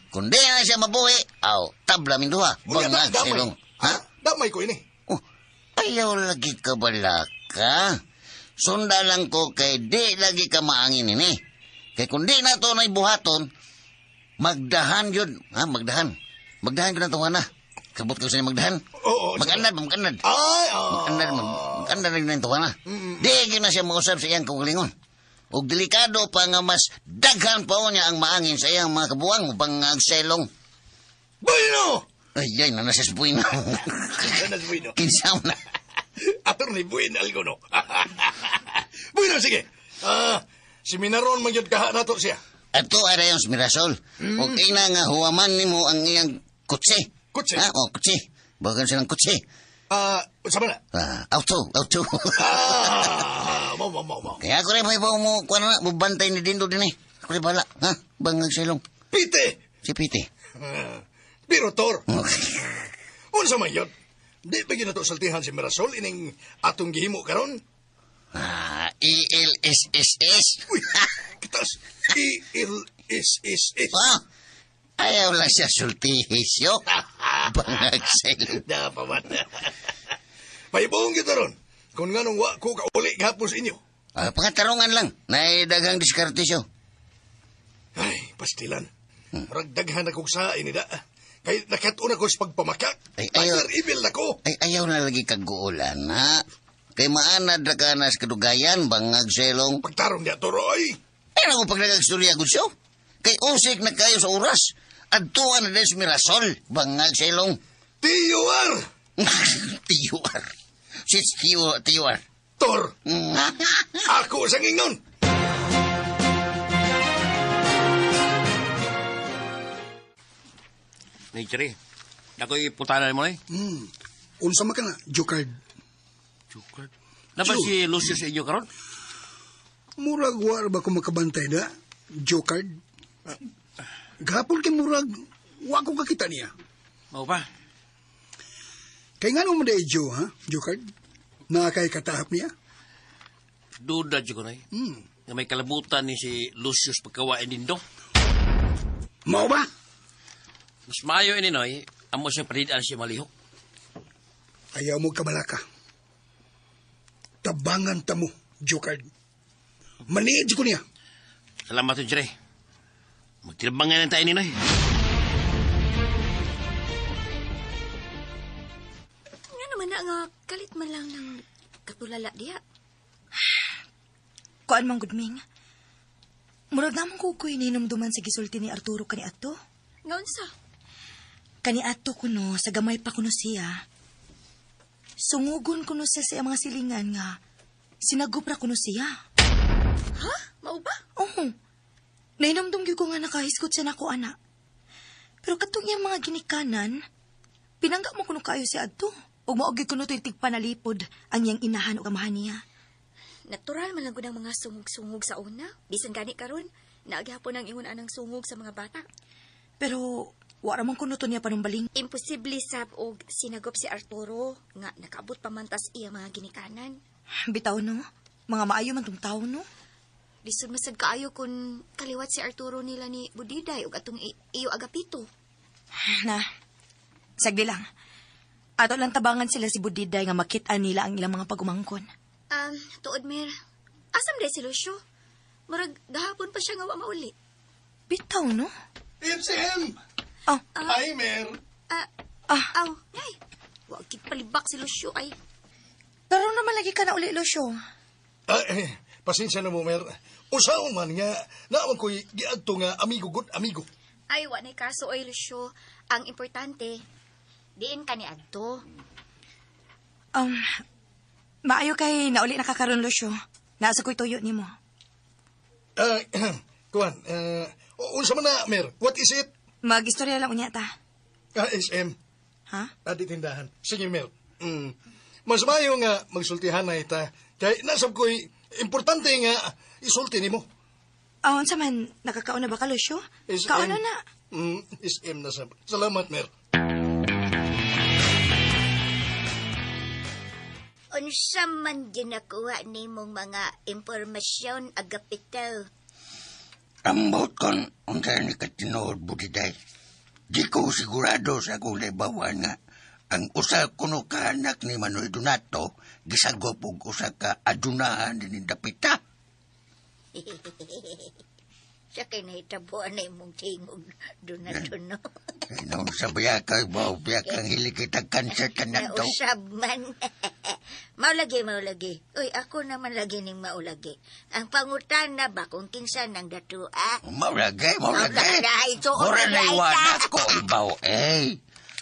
Kung di na siya mabuhi, aw, tabla min duha. Unya, Bangag sa damay. ilong. Ha? Damay ko ini. Oh, ayaw lagi ka balaka. Sunda lang ko kay di lagi ka maangin ini. Kay kung di na to na ibuhaton, magdahan yun. Ha, magdahan. Magdahan ko na to, na. Kabot ko sa magdahan. Oo, oo, Mag-anad, mag-anad. Ay, ah. Mag-anad, mag-anad na yun ang tuwa na. Di gyud na siya mausap sa iyang kaugalingon. Ug delikado pa nga mas daghan pa niya ang maangin sa iyang mga kabuang upang agselong. Bueno! Ay, ay, nanasas buwin. Nanas bueno. Kinsa na. Attorney Buin Algono. Bueno, sige. Ah, si Minaron man gyud kaha nato siya. Ato ara yung Mirasol. Ug ina nga huwaman nimo ang iyang kutsi. Kutsi? Ha, oh, kutsi. Bagan silang kutsi. Ah, unsa man na? Ah, auto, auto. Ah, mao mao mao mao. Kaya ako rin may mo kuan na bubantay ni Dindo din eh. Ako rin bala, ha? Bangag sa ilong. Pite. Si Pite. Ah, Pero Tor, Okay. unsa man yun? Di ba gyud nato saltihan si Mirasol ining atong gihimo karon? Ah, E-L-S-S-S. Uy, kitas. E L S S S. Ah, ayaw lang siya sultihisyo. Bangag sa ilong. Da pa man. Paibong gyud ron. Kung nganong wa ko kauli gihapon sa inyo. Ah, pangatarungan lang. Naidagang diskarte siya. Ay, pastilan. Ragdaghan akong sa inida. Kay nakat-on ako sa pagpamakak. Ay, ayaw. Tiger evil na ko. Ay, ayaw na lagi kaguulan, ha? Kay maanad ra ka na sa kadugayan, bangag sa ilong. Pagtarong niya, Toroy. Ay, ako pag nagagstorya gud siyo. Kay usik na kayo sa oras. Adtuan na din sa Mirasol, bangag sa ilong. T.U.R. T.U.R. Sits T.U.R. Tor. Ako sa ngingon. Nature, ako'y putanan mo na eh. Unsa man ka na, Jokard? Jokard. Dapat si Lucio sa inyo karon? Murag war ba ko makabantay na? Jokard? Gahapon kay murag, wa ko kakita niya. Mao pa. Kay nga mo day Joe, ha? Jokard? Na kay katahap niya? Duda jud ko na eh. Nga may kalabutan ni si Lucius pagkawain nindo. Mao ba? Mas maayo ini noy, amo siyang palidaan siya malihok. Ayaw mo kabalaka. Tabangan ta mo, Jokard. Maniid ko niya. Salamat yun, Jere. Magtirbangan na tayo ni Noy. Nga naman na nga, kalit man lang ng katulala diha. Kuan mang gudming. Murag namang kukoy ninumduman sa gisulti ni Arturo kani ato. Nga unsa? Kani ato kuno sa gamay pa kuno siya. Sungugon kuno siya sa iyang mga silingan nga sinagupra kuno siya. Ha? Mao ba? Oo. Nainumdum gyud ko nga nakahisgot siya nako ana. Pero katong iyang mga ginikanan, pinangga mo kuno kaayo si adto. Ug mao gyud kuno to'y tigpanalipod ang iyang inahan ug amahan niya. Natural man lang gud ang mga sungog-sungog sa una. Bisan gani karon, naagyapon ang ingon anang sungog sa mga bata. Pero wa ra man kuno to niya panumbaling. Imposible sab og sinagop si Arturo nga nakaabot pa man tas iya mga ginikanan. Bitaw no, mga maayo man tong tawo no. Lisod masad kaayo kun kaliwat si Arturo nila ni Budiday ug atong iyo Agapito. Na, sagdi lang. Ato lang tabangan sila si Budiday nga makit-an nila ang ilang mga pagumangkon. Tuod mer. Asam day si Lucio? Murag gahapon pa siya nga wa mauli. Bitaw no? It's him. Oh, Hi, Mer. Ah, aw, ay. Wa gid palibak si Lucio ay. karon naman lagi ka na uli, Lucio. Ah, eh, pasensya na mo, Mer. Usaw man nga, naman ko'y giadto nga amigo good amigo. Ay, wa nay kaso oy Lucio. Ang importante, diin ka ni adto. Maayo kay nauli na ka karon, Lucio. Nasa ko'y tuyo nimo. Ah, kuan, unsa man na, Mer? What is it? Mag-istorya lang unya ta. Ah, SM. Ha? Adi tindahan. Sige, Mer. Mas maayo nga magsultihan na ita. Kay nasab ko'y importante nga isulti nimo. Oh, unsa man, nakakaon na ba ka, Lucio? SM. Kaon na na. SM na sab. Salamat, Mer. Unsa man ginakuha nimong mga impormasyon, Agapito? Ambot kon unsa ni katinuod Budiday. Di ko sigurado sa akong naibawan nga ang usa kuno ka anak ni Manuel Donato gisagop og usa ka adunahan din dapita. Sa kay nahitabuan na imong tingog doon no? Ay, noon sa biya kay bao biya kang hili kita kanser tanan to. Nausab man. Maulagi, maulagi. Uy, ako naman lagi ning maulagi. Ang pangutana ba kung kinsa nang datua? Maulagay, maulagay. Maulagay, so, Mura na maulagay iwana ta. ko ibaw eh.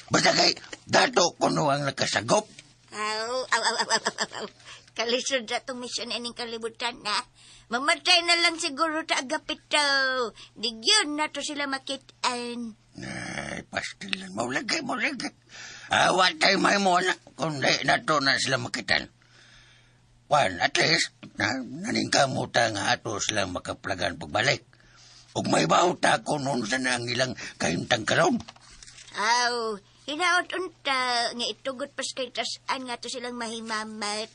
Basta kay dato kuno ang nakasagop. Aw, aw, aw, aw, aw, aw, aw. Kalisod na itong misyon ining kalibutan na. Mamatay na lang siguro ta Agapito. Di yun na to sila makitaan. Ay, pastilan. Maulagay, maulagay. Awa tayo may mo na. Kung di na to na sila makitan. Wan, at least, na, naningkamuta nga ato sila makaplagan pagbalik. Ug may bauta ko noon sa na ang ilang kahimtang karon. Aw, hinaot unta nga itugot pas kay tasan nga to silang mahimamat.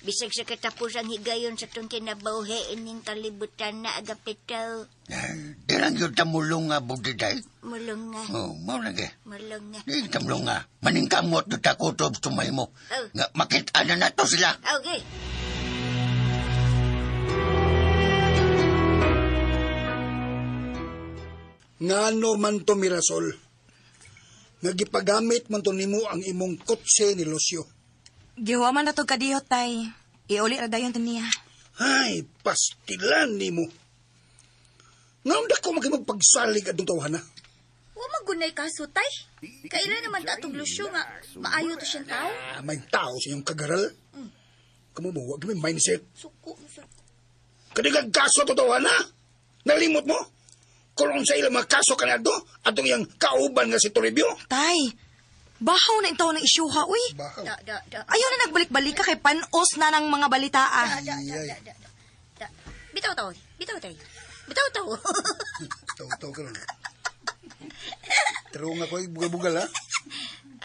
Bisag sa katapusang higayon sa tong kinabuhi ining kalibutan na Agapito. Ay, di lang yun tamulong nga budiday. Mulong nga, Oh, maulagay. mulong nga. Di tamulong nga. Maningkamot na takutob sumay mo. Oh. Nga makita na nato sila. Okay. Ngano man to Mirasol? Nga gipagamit man to nimo ang imong kotse ni Lucio. Gihuwa man na to kadiyot, tay. Iuli ra dayon to niya. Ay, pastilan ni mo. Ngayon dako magpagsalig atong tawhana. Wa magunay kaso, tay. Kailan naman ta atong Lucio nga maayo to siyang tao? Ah, may tao sa iyong kagaral. Kamu mo, wag may mindset. Suko, suko. Kanilang kaso to tawhana. Nalimot mo? Kung sa ilang mga kaso kanado, atong iyang kauban nga si Toribio. Tay, bahaw na intaw ng isyuha, uy. Bahaw. Da, da, da. Ayaw na nagbalik-balik ka kay panos na ng mga balita, ah. Da, da, da, da, da. Da. Bitaw taw. Bitaw tay. Bitaw taw. Taw-taw ka ron. Pero nga ko, bugal-bugal ha.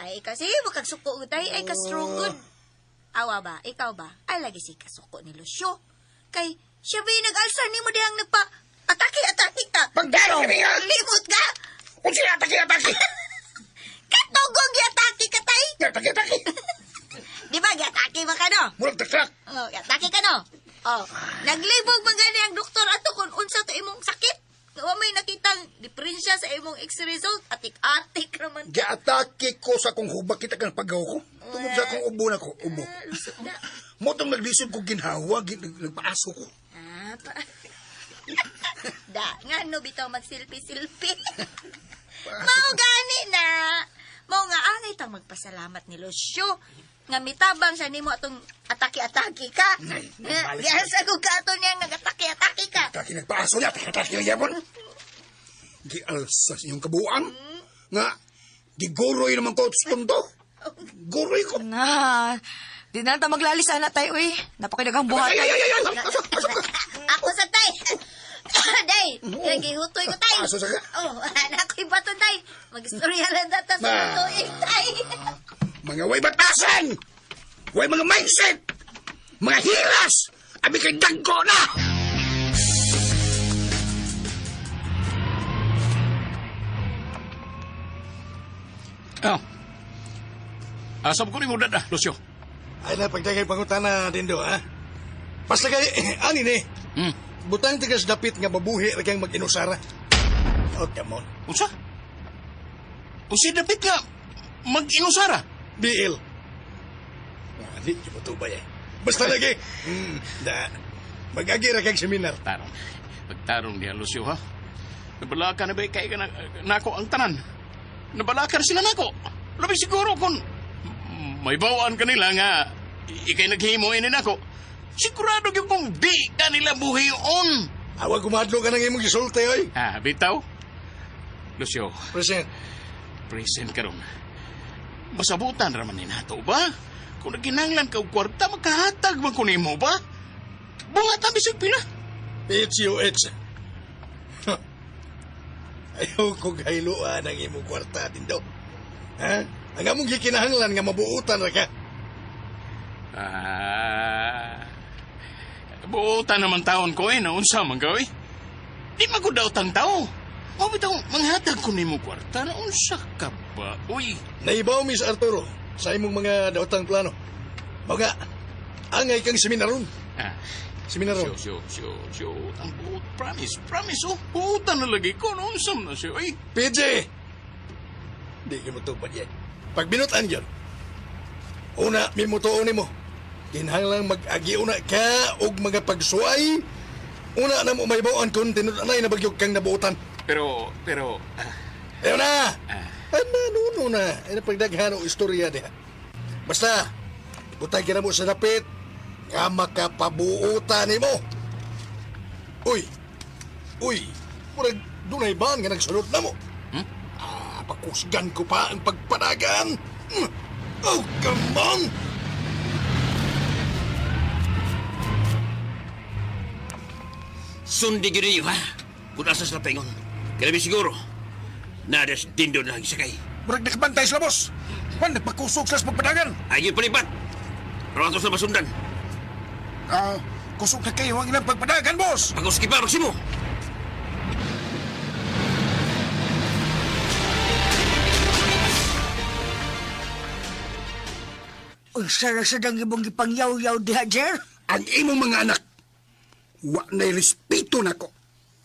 Ay kasi mo kag suko tay ay ka strong good. Awa ba? Ikaw ba? Ay lagi si kasuko ni Lucio. Kay siya ba yung nag-alsa nimo dihang nagpa atake atake ta. Pagdaro ka niya! Limot ka. Kung sila atake, atake! Katugong giatake ka tay. Atake, atake! Di ba giatake ba ka no? Murag takrak! Oh, giatake ka no? Oh, naglibog man gani ang doktor ato kung unsa to imong sakit. Wa may nakitang diferensya sa imong x-ray result. Atik-atik raman. Giatake ko sa akong hubak kita kang paggaw ko. Tungod sa akong ubo na ko, ubo. Ah, lusot na. Motong naglisod ko ginhawa, nagpaaso ko. Ah, pa. da, nga no bitaw mag-selfie-selfie. Mao gani na. Mao nga angay tang magpasalamat ni Lucio. Nga mitabang siya nimo atong atake-atake ka. Nay, nabalik. Giasa ko ka ato niya nga atake-atake ka. Atake nagpaaso niya, atake, atake yung yabon. Gialsa sa iyong kabuang. Nga, giguroy naman ko sa tondo. Guroy ko. Na, di na lang ta maglalis, ana, tay, uy. Napakinagang buhat. Ay, ay, ay, ay, ay, aso, aso ka. Ako sa tay. Day, gihutoy ko tay. Aso sa ka? Oh, anak ko'y baton tay. Magistorya lang data sa Ma. tuig tay. Mga way batasan! Way mga mindset! Mga hiras! Abi kay dagko na! Oh. Asam ko ni mo dada, Lucio. Ay na, pagdagay pangutana, Dindo, ha? Basta kay, ani ni, butang tigas dapit nga mabuhi ra kang mag-inusara. Oh, come on. Unsa? Unsa dapit nga mag-inusara? BL. Ah, di, di mo tubay eh. Basta lagi. Da. Mag-agi ra kang seminar. Tarong. Pagtarong niya, Lucio, ha? Nabalaka na ba kay ka na, nako ang tanan? Nabalaka na sila nako. Labi siguro kung may bawaan kanila nga ikay naghimo ini nako. Sigurado gyud kung di kanila buhion. Awa gumadlo ka ng imong gisulti, oy. Ha, bitaw. Lucio, Present. present karon. Masabutan ra man ni nato ba? Kung naginanglan ka og kwarta, makahatag man ko nimo ba? Bunga ta bisag pila. PHUH. Ayaw ko gailuan ang imong kwarta, Dindo. Ha? Ang among gikinahanglan nga mabuutan ra ka. Ah. Buutan naman taon ko eh, naunsa man ka eh. Di magudaw tang tao. O bitaw, manghatag ko nimo kwarta, naunsa ka ba? Uy, Naibaw, Miss Arturo, sa imong mga daotang plano. Mao nga, angay kang seminaron. ah, Seminaron. siyo, siyo, siyo, siyo, ang buot, promise, promise, oh, buutan na lagi ko, naunsa man na siyo, eh. PJ! Di ka mo tupad yan. Pag binutan yun, una, mimutuon nimo. Kinahanglang mag-agi una ka og mga pagsuay. Una na mo may bawaan kung tinud-anay na bagyog kang nabuotan. Pero, pero, ah, Ayaw na! Ano, nuno na. Ano pagdaghan o istorya diha. Basta, butay ka na mo sa dapit, nga makapabuutan nimo. Uy! Uy! Murag, dunay baan nga nagsunod na mo. Hmm? Ah, pakusgan ko pa ang pagpanagan. Oh, come on! Sundi gyud ninyo, ha? Kung asa sila paingon. Kaya siguro, nada si Dindo na gisakay. Murag nakabantay sila, boss. Juan, nagpakusog sila sa pagpadagan. Ay, yun palipat. Pero ato sa masundan. Ah, kusog na kayo ang ilang pagpadagan, boss. Pag-uski pa, Maximo. Unsa ra sad ang imong gipangyaw-yaw diha, Jer? Ang imong mga anak, wa na'y respeto nako.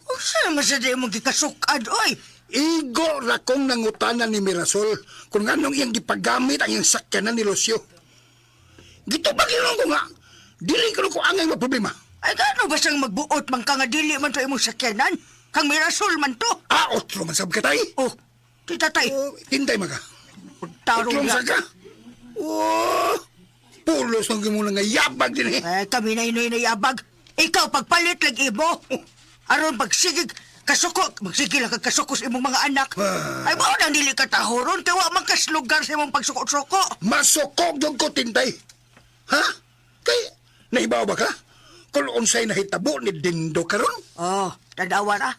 Unsa naman sad ang imong gikasukad, oy? Igo ra kong nangutana ni Mirasol kung anong iyang gipagamit ang iyang sakyanan ni Lucio. Gitubag yun ko nga. Dili ko ko angay nga problema. Ay, gano ba siyang magbuot man ka nga dili man to imong sakyanan? Kang Mirasol man to. Ah, otro man sab ka tay. Oh, ti tatay. Oh, tintay man ka. Tarong Otro man na. sab ka. Oh, pulos ng gimo nga yabag din eh. Eh, kami na inoy na yabag. Ikaw, pagpalit lang imo. Aron pagsigig, kasuko, magsige lang kag kasuko sa imong mga anak. Ay, mao nang dili ka tahoron, kay wa man kas lugar sa imong pagsuko-suko. Masukog dog ko tintay. Ha? Kay nahibaw ba ka? Kung unsay nahitabo ni Dindo karon? Oh, tadawa ra.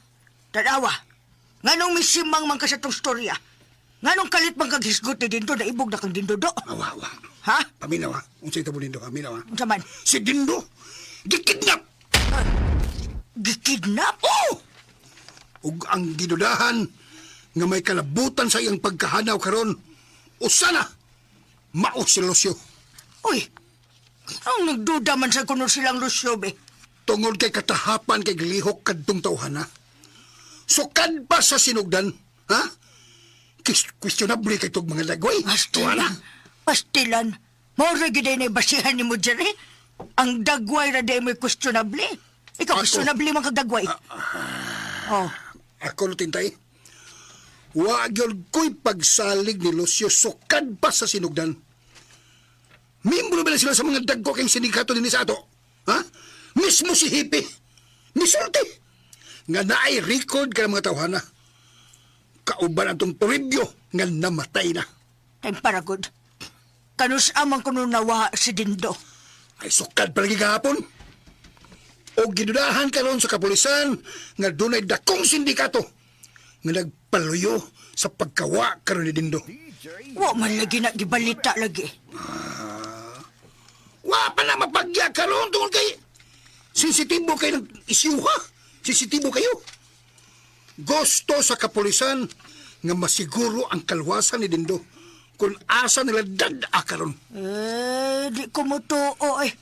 Tadawa. Nganong misimang man ka sa tong storya? Nganong kalit man kag hisgot ni Dindo na ibog na kang Dindo do? Awa, awa. Ha? Paminaw ha. Unsay hitabo ni Dindo, paminaw ha. Unsa man? Si Dindo, gikidnap. Gikidnap? Oh! Ug ang gidudahan nga may kalabutan sa iyang pagkahanaw karon, usa na mao si Lucio. Uy, ang nagduda man sa kuno silang Lucio be. Tungod kay katahapan kay gilihok kadtong tawhana. Sukad pa sa sinugdan, ha? Questionable kay tog mga lagway. Pastilan. Pastilan. Mao ra gyud ay basihan nimo diri. Ang dagway ra di mo'y questionable. Ikaw Ako. questionable man kag dagway. Oh, Ako no tintay. Wa gyud ko'y pagsalig ni Lucio sukad pa sa sinugdan. Membro ba na sila sa mga dagko kay sindikato dinhi sa ato? Ha? Mismo si Hippie. Misulti. Nga naay record kay mga tawhana. Kauban atong Toribio nga namatay na. time para good. Kanus amang kuno nawa si Dindo. Ay sukad palagi kahapon. O gidudahan karon sa kapulisan nga dunay dakong sindikato nga nagpaluyo sa pagkawa karon ni Dindo. Wa man lagi na gibalita lagi. Wa pa na mapagya karon tungod kay sensitibo kay ng isyuha. Sensitibo kayo. Gusto sa kapulisan nga masiguro ang kalwasan ni Dindo kung asa nila dad-a karon. Eh, di ko mo tuo eh.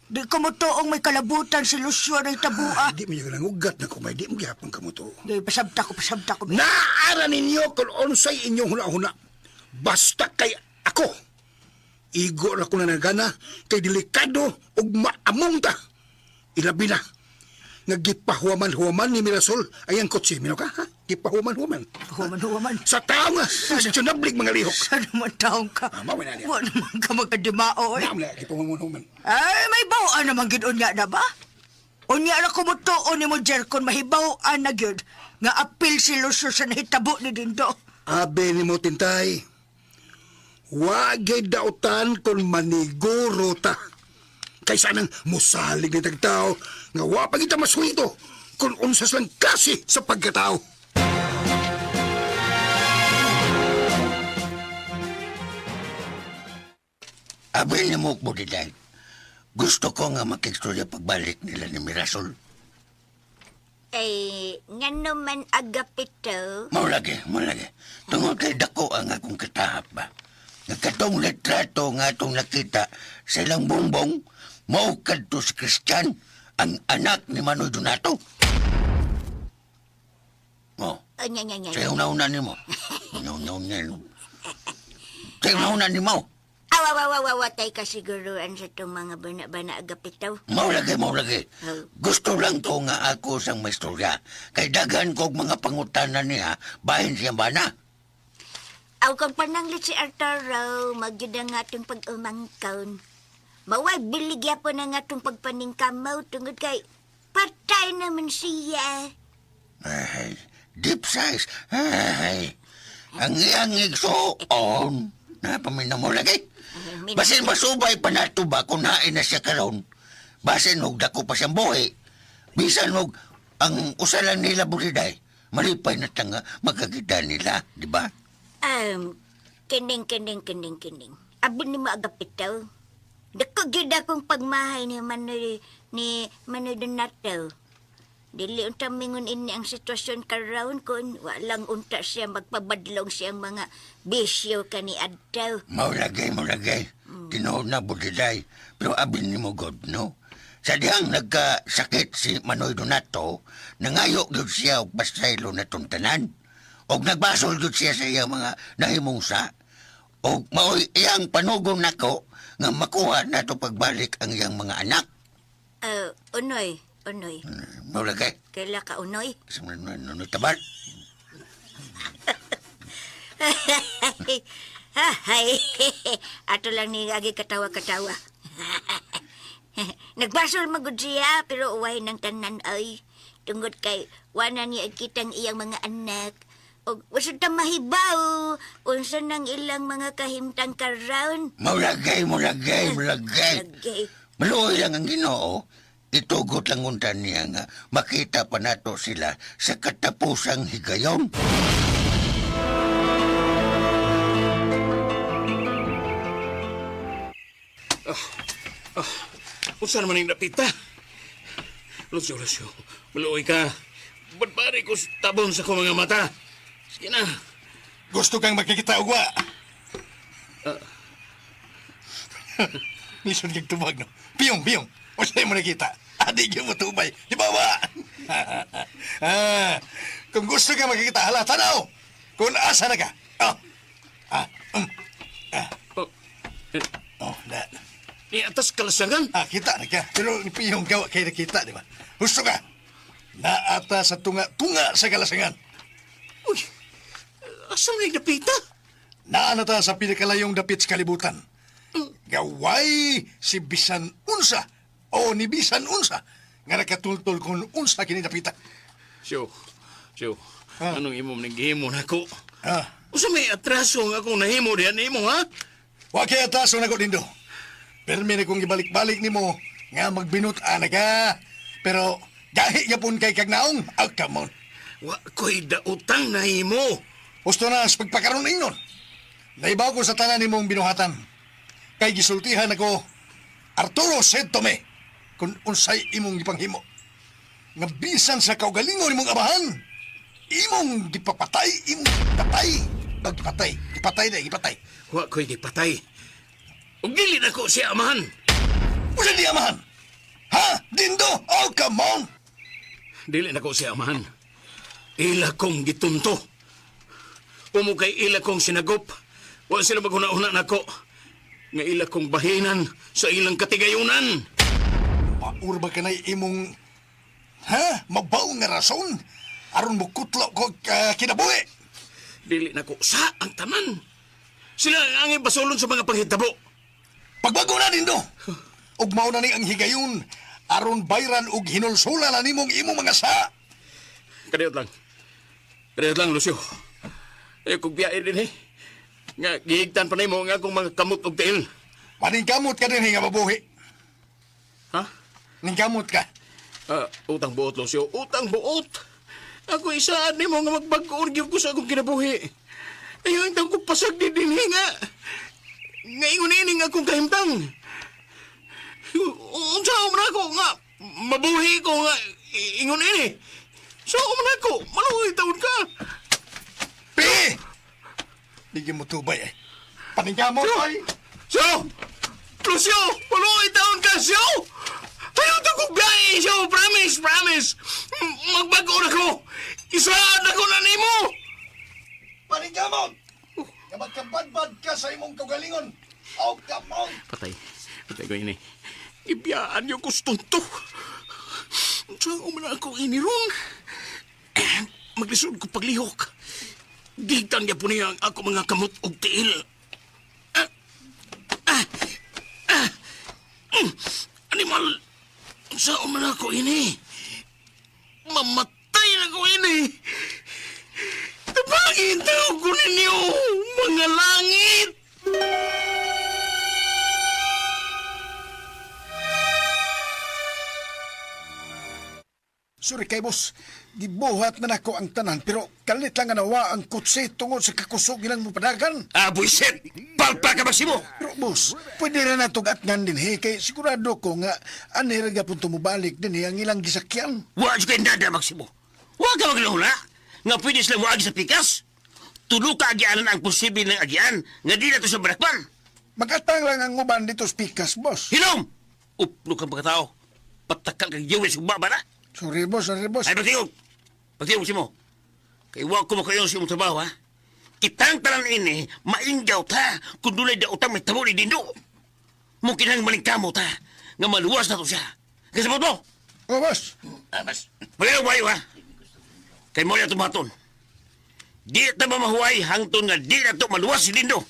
Di ko mo tuong may kalabutan si Lucio ng tabua. Di mo yung nangugat na kumay, di mo gihapon ka mo to. Di, pasabta ko, pasabta ko. Naara ninyo kung unsay inyong huna-huna. Basta kay ako. Igo ra ko na nagana kay delikado ug maamong ta. Ilabi na. Nga gipahuwaman-huwaman ni Mirasol ay ang kotse. Mino ka, ha? Gipahuwaman-huwaman. Huwaman, huwaman. Sa tao nga, questionable mga lihok. Sa naman taong ka? Ah, mao na niya. Wa naman ka magkadimao eh. Naam na, gipahuwaman-huwaman. Ay, may bawaan naman gid unya na ba? Unya ra kumutuon ni mo Jerkon, mahibaw-an na gyud nga apil si Lucio sa nahitabo ni Dindo. Abe ni mo tintay. Wagay dautan kung maniguro ta. Kaysa nang musalig ni tagtao nga wa pa kita maswito kung unsas lang klase sa pagkatao. Abi ni mo budiday. Gusto ko nga makikstorya pagbalik nila ni Mirasol. Ay, ngano man agapito. Mao lagi, mao lagi. Tungod kay dako ang akong katahap ba. Nga katong litrato nga atong nakita sa ilang bongbong, mao kadto si Christian, ang anak ni Manoy Donato. Oh, Oh, nya, nya, nya. sa una-una nimo. Una-una nimo. Sa una-una nimo. Awa, awa, awa, awa, tay kasiguruan sa itong mga bana-bana agapito. Mao lagi, mao lagi. Oh. Gusto lang to nga ako sang maistorya. Kay daghan kog mga pangutana niya, bahin siya bana. Aw kang pananglit si Arturo, magyud ang atong pag-umangkaon. Mawag biligya po na nga atong pagpaningkamaw tungod kay patay naman siya. Ay, deep size. Ay, ang iyang igsuon. Napaminaw mo lagi. Basin masubay pa nato ba kung hain na siya karon. Basin og dako pa siyang buhi. Bisan og ang usalan nila buliday. Malipay na tanga magkakita nila, di ba? Kining, kining, kining, kining. Abi ni mo agapitaw. Dako gyud akong pagmahay ni Manoy ni Manoy Donato. Dili unta mingon ini ang sitwasyon karon kun walang unta siya magpabadlong siyang mga bisyo kani adto. Mao lagi, mao lagi. Tinuod na buliday. Pero abi ni mo God, no? Sa dihang nagkasakit si Manoy Donato, nangayo gyud siya og pasaylo na tuntanan. Og nagbasol gyud siya sa iyang mga nahimong sa. Og maoy iyang panugon nako nga makuha nato pagbalik ang iyang mga anak. Unoy, unoy. Maulagay. Kaila ka, unoy? Nunoy tabal. Hay, ato lang ni agi katawa-katawa. Nagbasol magud siya pero uway ng tanan ay. Tungod kay wala niya kitang iyang mga anak. Og wasod ta mahibaw unsa nang ilang mga kahimtang karon. Maulagay, maulagay, maulagay. Lagay. Maluoy lang ang Ginoo. Itugot lang unta niya nga makita pa nato sila sa katapusang higayon. Unsa naman ang napita? Lucio, Lucio, maluoy ka. Badbari ko sa tabon sa akong mga mata. Sige na. Gusto kang makikita og wa? Mison kag tubag no. Piyong, piyong. Unsay mo nakita? Adi gyud mo tubay. Di ba wa? ah, kung gusto ka makikita, hala tanaw. Kung asa na ka. Oh. Ah, ah. Oh, Oh, na. ni atas kalasangan. Ah, kita na ka. Pero piyong ka, wa kay nakita, di ba? Gusto ka. Naata sa tunga-tunga sa kalasangan. Uy, asa man ang napita? Naa na ta sa pinakalayong dapit sa kalibutan. Gaway si bisan unsa o ni bisan unsa nga nakatultol kung unsa kini dapita. Siyo, siyo, Ah. anong imong naghimo na ko? Ah, Unsa may atraso nga akong nahimo diyan nimo, ha? wa kay ataso nako dindo. Permi na kong gibalik-balik nimo nga magbinut ana ka. Pero gahi gyapon kay kagnaong. Ah, come on. Wa ko'y dautang nahimo. Gusto na sa pagpakaroon ingon. Naibaw ko sa tanan nimong binuhatan. Kay gisultihan ako, Arturo said to me, kung unsay imong gipanghimo. Nga bisan sa kaugalingon imong abahan, imong gipapatay, imong patay, pagpatay, gipatay na, gipatay. Wa ko'y gipatay. Ug dili na ko siya amahan. Unsa di amahan? Ha? Dindo? Oh, come on! Dili na ko siya amahan. Ila kong gitunto. Umo kay ila kong sinagop. Wa sila maghuna-huna nako. Nga ila kong bahinan sa ilang katigayunan. Maur ba ka na imong, ha? Mabaw nga rason? Aron mo kutlo ko kinabuhi. Dili na ko sa ang tanan. Sila ang angay basolon sa mga panghitabo. Pagbago na dindo. Ug mao na ni ang higayon aron bayran og hinulsula na nimong imong mga sa. Kadiyot lang. Kadiyot lang, Lucio. Ayaw kong biyahe din eh. Nga, gihigtan pa nimo nga akong mga kamot og tiil. Maningkamot ka din nga mabuhi. Ha? Ningkamot ka. Ah, utang buot, Lucio. Utang buot. Ako isaan nimo nga magbag-o gyud ko sa akong kinabuhi. Ayaw intang ko pasag di dinhi nga. Nga ingon ini nga akong kahimtang. Unsa man ako nga mabuhi ko nga ingon ini. So man ako, maluoy taon ka. Pi! Bigyan mo tubay eh. Paningkamot ay. Siyo! Lucio! Maluoy taon ka, Siyo! Ayaw ta kong biyahe, Siyo! Promise, promise! Magbago na ko! Isaan ako na nimo! Paningkamot! Nga magkabadbad ka sa imong kaugalingon. Oh, come on! Patay. Patay ko ini. Ibiyaan niyo gustong to. Saan umana ako iniron? Maglisod ko paglihok. Gigtan niya po niya ang ako mga kamot og tiil. Ah! Ah! Ah! Mm! Animal! Saan umana ako ini? Mamatay na ko ini! Tabangin tao ko ninyo, mga langit! Sorry kay boss, gibuhat na nako ang tanan pero kalit lang nga nawa ang kutse tungod sa kakusog nilang mupadagan. Ah, buisit! Palpa ka, Maximo! Pero boss, pwede ra na at ngan din he kay sigurado ko nga ani ra gyapon tumubalik din he ang ilang gisakyan. Wa jud kay nada, Maximo. Wa ka maglahuna nga pwede sila moagi sa pikas. Tulo ka agianan ang posible ng agian nga di na to sa barakban. Magatang lang ang uban dito sa pikas, boss. Hinom! Uplo kang pagkatao. Patakal kang yuwis kung baba na. Sorry boss, sorry boss. Ay, pagtingog! Pagtingog, Maximo. Kay wa ko makayon sa imong trabaho, ha? Kitang tanan ini, mainggaw ta kung dunay daotang may tabo ni Dindo. Mo kinahanglan maningkamot ta nga maluwas na to siya. Kasabot mo? Oh, boss. Amas. Palinaw kayo ha. Kay mo na tumaton. Di ta ba mahuway hangtod nga di na to maluwas si Dindo.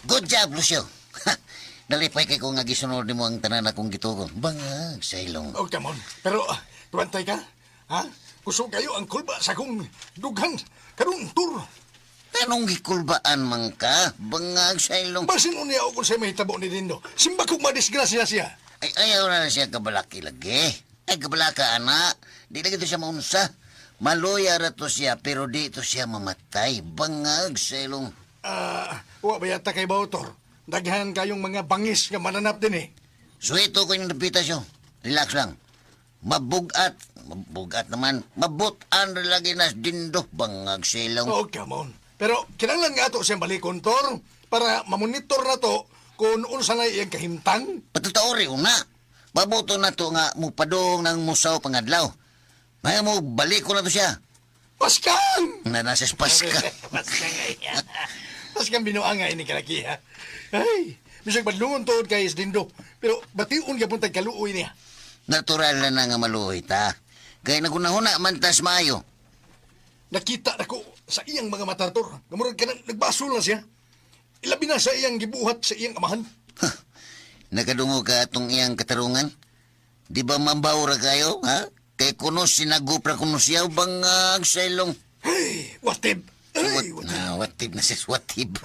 Good job, Lucio. Nalipay kay ko nga gisunod nimo ang tanan akong gitugon. Bangag sa ilong. Oh, come on. Pero, tuwantay ka? Ha? Kusog kayo ang kulba sa akong dughan. Karong tour. Anong gikulbaan man ka? Bangag sa ilong. Basin unya ako sa mahitabo ni Dindo. Simba kong madisgrasya siya. Ay, ayaw na na siya kabalaki lagi. Ay, kabalaka, ana. Di lagi to siya maunsa. Maluya ra to siya, pero di to siya mamatay. Bangag sa ilong. Ah, wa ba yata kay Bautor? Daghan kayong mga bangis nga mananap din eh. Suwito ko yung napita siya. Relax lang. Mabugat. Mabugat naman. Mabutan ra lagi nas dindo. Bangag sa ilong. Oh, come on. Pero kinahanglan nga ato siyang balikon, Tor, para mamonitor na to kung unsa na iyang kahimtang. Patutaori una. Mabuto na to nga mupadong ng musaw pangadlaw. Maya mo, balik ko na to siya. Paskang! Na nasa Paska. Paskang ay. Paskang binuang nga ini kalaki ha. Ay, bisag badlungon tuod kay Dindo. Pero bation gyapon tag kaluoy niya. Natural na na nga maluoy ta. Kaya nagunahuna man tas maayo. Nakita nako sa iyang mga mata, Tor. Gamurag ka nagbasol na siya. Ilabi na sa iyang gibuhat sa iyang amahan. Nakadungo ka atong iyang katarungan? Di ba mambaw ra kayo, ha? Kay kuno sinagupra kuno siya bangag sa ilong. Hey, watib. Ay, Wat, watib. na, watib na sis, watib.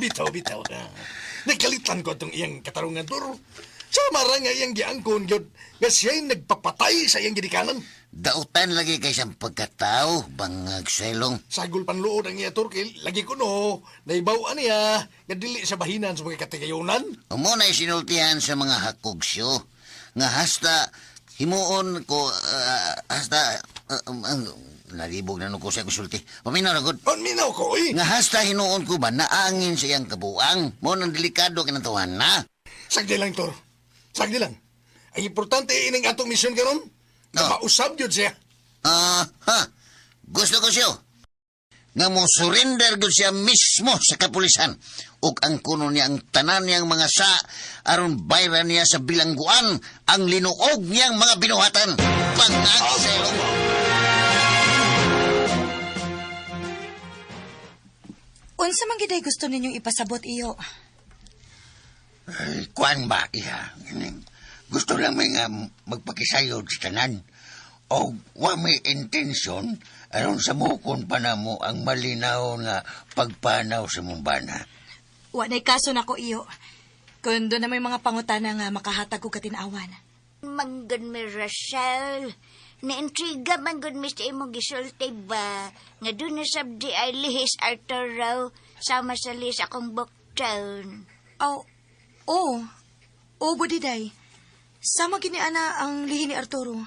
Bitaw, bitaw. Nagkalitan ko itong iyang katarungan, Tor. Sa mara nga iyang giangkon, gyud, nga siya'y nagpapatay sa iyang ginikanan. Dautan lagi kay siyang pagkatao, bangag sa ilong. Sagol panluod ang iya, Tor, kay lagi ko no, naibaw niya, nga dili sa bahinan sa mga katigayonan. Amo na sinultihan sa mga hakogsyo nga hasta himuon ko hasta nalibog na no ko sa konsulti. Paminaw na gud. On minaw ko, oy. Nga hasta hinuon ko ba naangin sa iyang kabuang. Mo nang delikado kinatuhan na. Sagdi lang, Tor. Sagdi lang. Ang importante ining atong misyon karon, nga Oh. mausab gyud siya. Ah, ha. Gusto ko siyo. Nga mo surrender gud siya mismo sa kapulisan. Ug ang kuno niya ang tanan niyang mga sa aron bayran niya sa bilangguan ang linuog niyang mga binuhatan. Pangag sa ilong. Unsa man giday gusto ninyong ipasabot iyo? Ay, kuan ba, iha? Gusto lang may nga magpakisayod sa tanan. O wa may intensyon aron sa mukon pa na mo ang malinaw nga pagpanaw sa mong bana. Wa nay kaso nako iyo. Kun doon na may mga pangutana nga makahatag og katinawan. Manggod mi, Rachel. Naintriga manggod mi sa imong gisulti ba? Nga doon na sabdi ay lihis Arturo sama sa lihis akong bukton. Aw, oo. Oo, budiday. Sama gini ana ang lihi ni Arturo.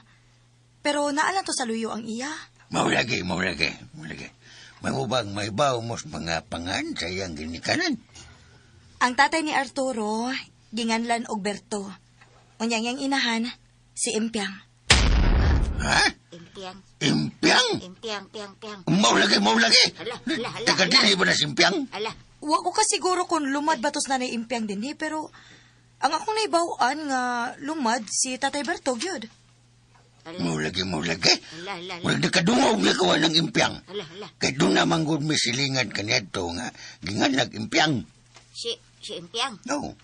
Pero naalang to sa luyo ang iya. Maulagi, maulagi, maulagi. May ubang may baw mo sa mga pangan sa iyang ginikanan. Ang tatay ni Arturo, ginganlan og Berto. Unya ang iyang inahan, si Impiang. Ha? Impiang, Impiang? impiang, piang, piang. Maulagi, maulagi. Hala, hala, hala, Taga hala. dinhi ba na si Impiang? Ala, Wa ko kasiguro kung lumad ba tos nanay Impiang dinhi, pero ang akong naibaw-an nga lumad si Tatay Berto gyud. ala, Maulagi, maulagi. ala, ala, ala, Murag nakadungog na kawa ng impiang. ala, ala. Kay doon naman gud may silingan kaniadto nga ginganlag impiang. Si Impiang, No.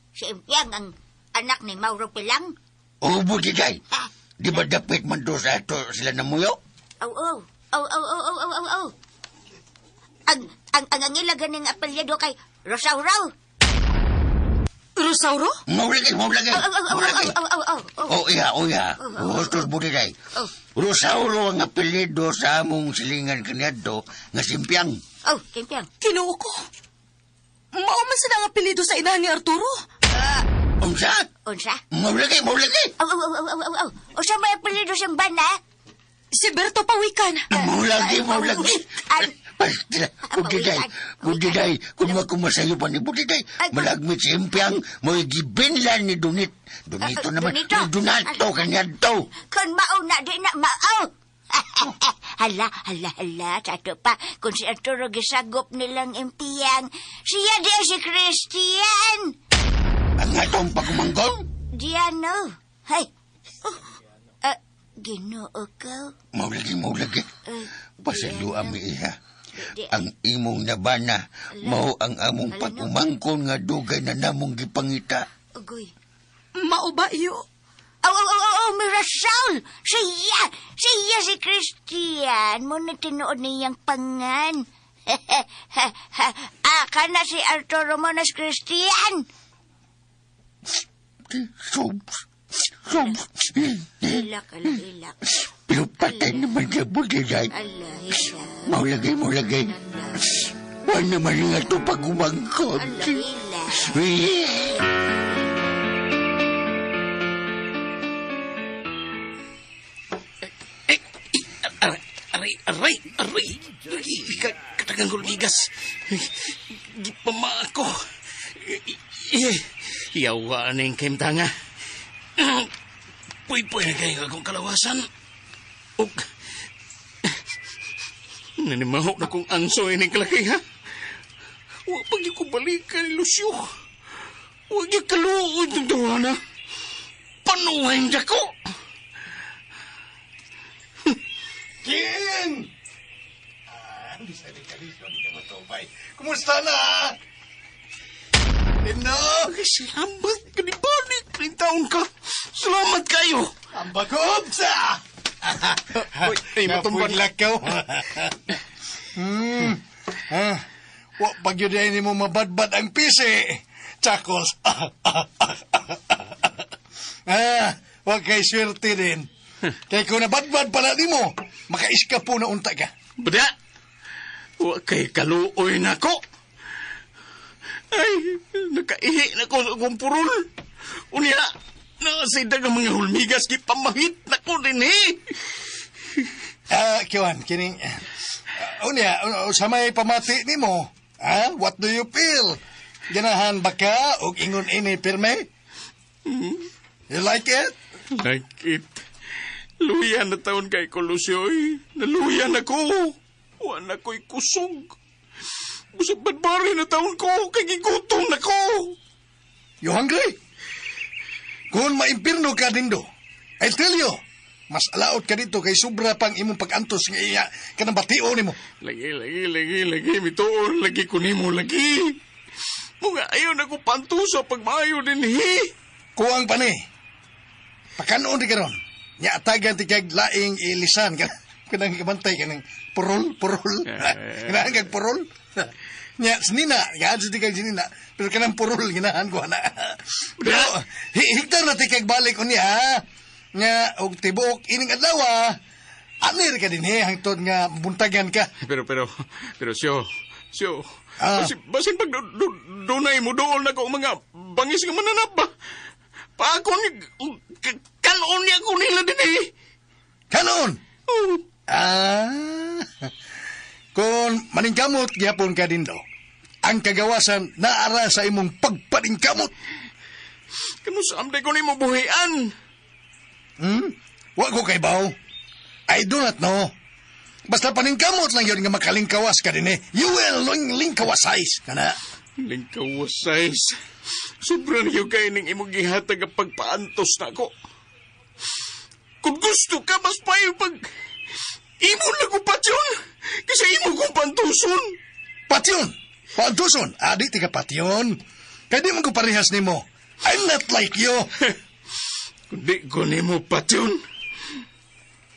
si Impiang ang anak ni Mauro Pilang. O buti day. Ha? Di ba dapit man do sa ato sila namuyo? Aw, aw, aw, aw, aw, aw, aw, aw, aw. Ang ila ganing apelyido kay Rosauro. Rosauro? Maulagi, maulagi. Aw, aw, aw, aw, Maulagi. aw, aw, aw, aw. O iya, o iya. Hustos buti day. Oh. Rosauro ang apelyido sa among silingan kaniadto nga simpiang. Aw, Impiang. Kinuo ko. Mao man sila ang apelyido sa inahan ni Arturo. Unsa? Unsa? Maulagi, maulagi. Aw, aw, aw, aw, aw, aw. Unsa may apelyido siyang bana? Si Berto Pawikan. Maulagi, maulagi. Ay. Pastila, buti day, buti day, kung makumasayo pa ni buti day, Ay, malagmit si Impiang, mo'y gibinlan ni Dunit. Dunito Ah, naman, Dunito. ni Donato, kanyadto. Kun mao na di na mao. Hala, hala, hala. Sa ato pa, kung si Arturo gisagop nilang impiyang, siya di si Christian. Ang atong pagumangkon? Diano. Hay. Ah, Ginoo ko. Maulagi, maulagi. Eh, Pasalua mi iha. Di- Ang imong nabana, mao ang among pag-umangkon nga dugay na namong gipangita. Ugoy. Mao ba iyo? Aw, aw, aw, aw, Mirasol! Siya! Siya si Christian! Muna tinuod niyang pangan. ah, kana si Arturo mo na si Christian! Sobs, sobs. Ilak, ala, ilak. Pero patay naman sa budiday. Ala, ilak. Maulagay, maulagay. Wala naman nga ito pag-umangkon. Ala, ilak. Eh, Aray, aray, aray, aray. Aray, Katagang gigas. Gipama ako. Eh, Yawa na yung kaimtanga. Puy-puy na kayo akong kalawasan. Ug, nanimaho na kong anso ining kalaki, ha? Wa pag ko balikan ni Lucio. Huwag yung kaluoy itong tawana. Panuwain ko. King! Ah, di sa di ka dito, di ka matubay. Kumusta na? Dindo! Ay, salamat. Kanibalik. Rin taon ka. Salamat kayo. Ang bagob sa! Uy, ay, matumban. Napudlak ka. Ah, wa pag yun ay mo mabadbad ang pisi. Chuckles. ah, wa kay swerte din. Kay kung nabadbad pala ni mo, makaiskapo na unta ka. Bada. Wa kay kaluoy na ko. Ay, nakaihi na ko sa akong purol. Unya, nakasidag ang mga hulmigas gipamahit na ko din eh. Ah, Kiwan, kining... unya, sa may pamati nimo, ah, what do you feel? Ganahan ba ka og ingon ini pirme? You like it? Like it. Luya na taon kay ko, Lucio. eh. Naluya na ko. Wa na ko'y kusog. Busog badbari na taon ko. Kay gigutom na ko. You hungry? Kung maimpirno ka dindo, I tell you, mas alaot ka dito kay sobra pang imong pag-antos nga iya kanang batio nimo. Lagi, lagi, lagi, lagi. Mituon, lagi ko nimo, lagi. Mga ayaw na ko pantuso pag maayo din, he. Kuwang pa ni. Pakanon di karon. Nya atagan ti kag laing ilisan ka. Kanang kabantay kanang purol, purol. Ganahan kag purol. Nya sinina, gaan sa ti kag sinina, pero kanang purol ginahan ko ana. Pero higtan na ti kag balik unya. ha? Nya og tibuok ining adlaw. Anir ka din he hangtod nga buntagan ka. Pero, pero, pero, siyo, siyo. Ah. Basin, basin pag dunay mo dool na ko ang mga bangis nga mananap ba? Paako ni, kanon niya ko nila din eh. Kanon. Oh. Ah. Kung maningkamot gyapon ka dindo. Ang kagawasan naara sa imong pagpaningkamot. Kano sa amday ko nimo buhian? Hmm? Wa ko kay baw. I do not know. Basta paningkamot lang yun nga makalingkawas ka din eh. You will lingkawasize. Kana. Lingkawasay. Sobra niyo kay ning imong gihatag ang pagpaantos na ako. Kung gusto ka, mas payo pag imo lang ko patyon. Kasi imo kong pantuson. Patyon! Paantuson! Adi ti ka patyon. Kaya di man ko parehas nimo. I'm not like you. Kung di ko nimo patyon,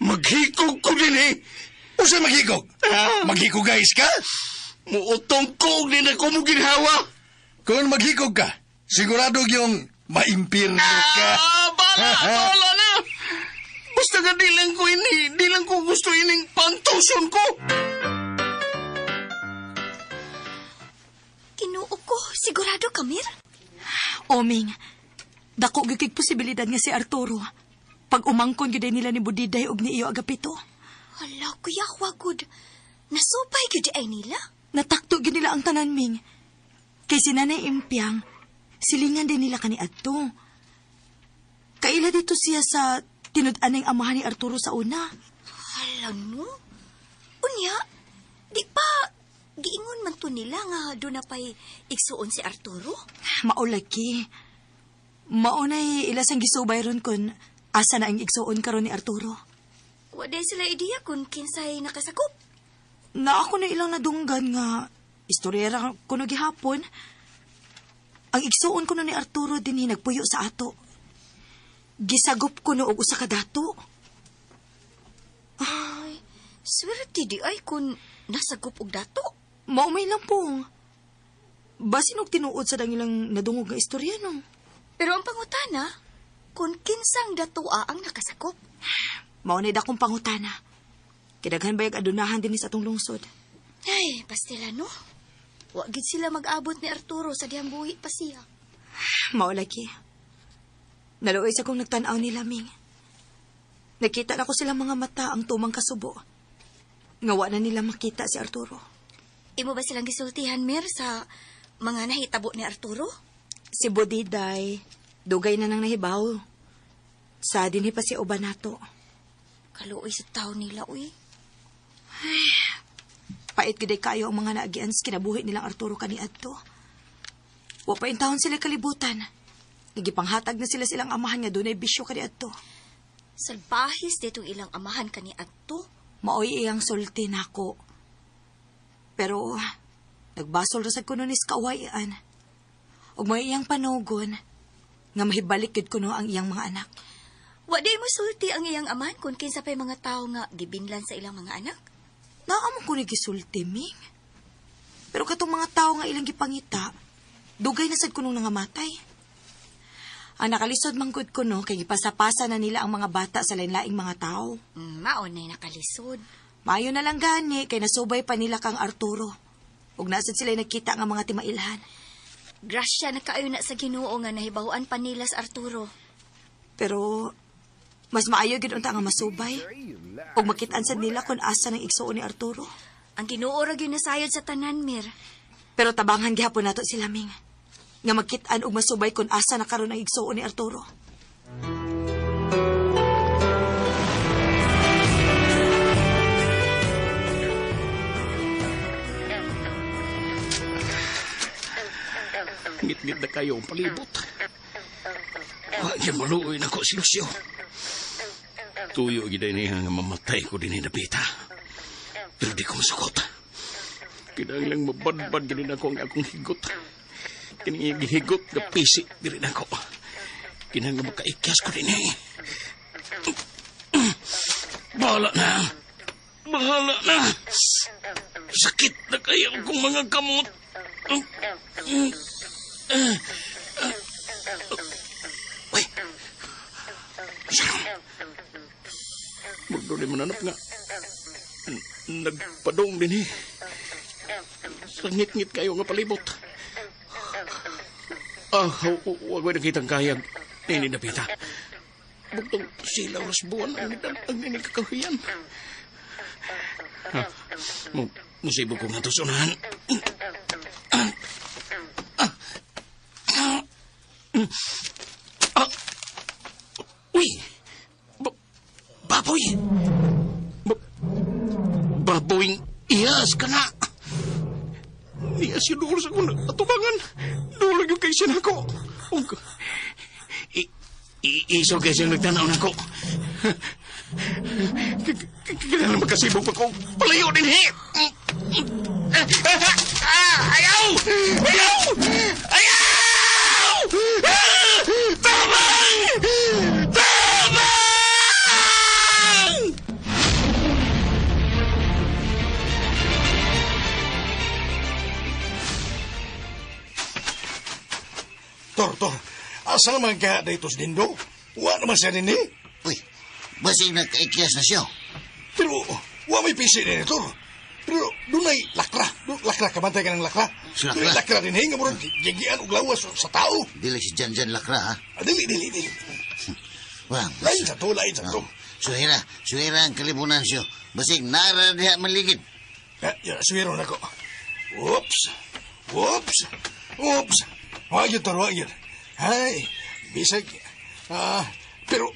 maghikog ko din eh. Usa maghigog? Ah. Maghigog guys ka? Muutong ko og di na ko mo ginhawa. Kung maghigog ka, sigurado yung maimpirno ka. Ah, bala, bala na. Basta nga di lang ko ini, di lang ko gusto ining pantuson ko. Kinuo ko, sigurado ka, Mir? Oming, dako gyud kay posibilidad nga si Arturo. Pag umangkon gyud nila ni Budiday og ni Iyo Agapito. Hala, kuya, wagud. Nasupay gyud ay nila. Natakto gyud nila ang tanan, Ming. Kay si Nanay Impiang, silingan din nila kani adto. Kaila dito siya sa tinud-aneng amahan ni Arturo sa una. Hala, no? Unya, di pa giingon man to nila nga doon na pa'y igsuon si Arturo? Maulaki. Maunay ilas ang gisubay ron kun asa na ang igsuon karon ni Arturo. Wa day sila ideya kung kinsay nakasakop. Na ako na ilang nadunggan nga istoryera kuno gihapon. Ang igsuon kuno ni Arturo dinhi nagpuyo sa ato. Gisagop kuno og usa ka dato. Ay, swerte di ay kung nasagop og dato. Mao may lampong. Basin og tinuod sa dangilang nadungog nga istorya no. Pero ang pangutana, kung kinsang datoa ang nakasakop. Mao na dakong pangutana. Kidaghan bayag adunahan dinhi sa atong lungsod. Ay, pastila no. Wa gid sila mag-abot ni Arturo sa dihang buhi pa siya. Mao lagi. Naluoy sa kong nagtan-aw nila, Ming. Nakita na ko silang mga mata ang tumang kasubo. Nga wa na nila makita si Arturo. Imo ba silang gisultihan, Mer, sa mga nahitabo ni Arturo? Si Bodiday, dugay na nang nahibaw. Sa dinhi pa si uban nato. Kaluoy sa tao nila, uy. Pait gid kayo ang mga naagian sa kinabuhi nilang Arturo kaniadto. Wa pa intawon sila kalibutan. Nagipanghatag na sila silang amahan nga dunay bisyo kaniadto. Salbahis ditong ilang amahan kani adto. Maoy iyang sulti nako. Pero nagbasol ra sad kuno ni sa kawayan. Ug may iyang panugon nga mahibalik gid kuno ang iyang mga anak. Wa day mo sulti ang iyang amahan kung kinsa pa'y mga tao nga gibinlan sa ilang mga anak. Naa mo ko ni gisulti, Ming. Pero katong mga tao nga ilang gipangita, dugay na sad kunong nangamatay. Ang nakalisod man gud kuno kay gipasapasa na nila ang mga bata sa lain-laing mga tao. Mao na'y nakalisod. Maayo na lang gani kay nasubay pa nila kang Arturo. Ug nasad sila nagkita nga mga timailhan. Grasya na kaayo na sa Ginoo nga nahibaw-an pa nila sa Arturo. Pero mas maayo gid unta nga masubay. Ug makit-an sad nila kung asa nang igsuon ni Arturo. Ang Ginoo ra gyud nasayod sa tanan, Mir. Pero tabangan gihapon nato sila, Ming. Nga makit-an ug masubay kung asa na karon ang igsuon ni Arturo. Ngit-ngit na kayo ang palibot. Wa gyud maluoy nako si Lucio. Tuyo gid niya nga mamatay ko dinhi napita. Pero di ko masukot. Kinahanglang mabadbad gid nako ang akong higot. Kining gihigot nga pisi diri nako. Kinahanglan makaikyas ko dinhi. Bahala na. Bahala na. Sakit na kayo akong mga kamot. Uy! Saan? Murdo ni mananap nga. Nagpadong din eh. Sangit-ngit kayo nga palibot. Ah, wag ko nakitang kayag. Nini napita. Bugtong silaw ras buwan ang ang nini kakahuyan. Ha, musibo ko nga to sunahan. Ah, uy! Baboy! Baboy, iyas ka na! Niyas yung duol sa akong atubangan. Duol yung kay siya nako. Iso kay siyang nagtanaw nako. Kailangan makasibog pa ko. Palayo din he! Ayaw! Ayaw! Ayaw! Tabang! Tabang! Tor, Tor, asa naman ka dito si Dindo? Wa naman siya din eh. Uy, basig nagkaikyas na siya. Pero, wa may pisi din Tor. Pero, dunay lakra. Lakra, kabantay ka ng lakra. Si lakra? Dunay lakra din eh, nga murag gigian og lawas sa tao. Dili si Janjan Lakra, ha? Ah, dili, dili, dili. Wah, Lain sa to, lain sa to. Suhira, suhira ang kalibunan siya. Basig nara diha maligid. Ya, ya, suwiro na ko. Oops. Oops. Oops. Wa gyud, Tor, wa gyud. Ay, bisag. Ah, pero,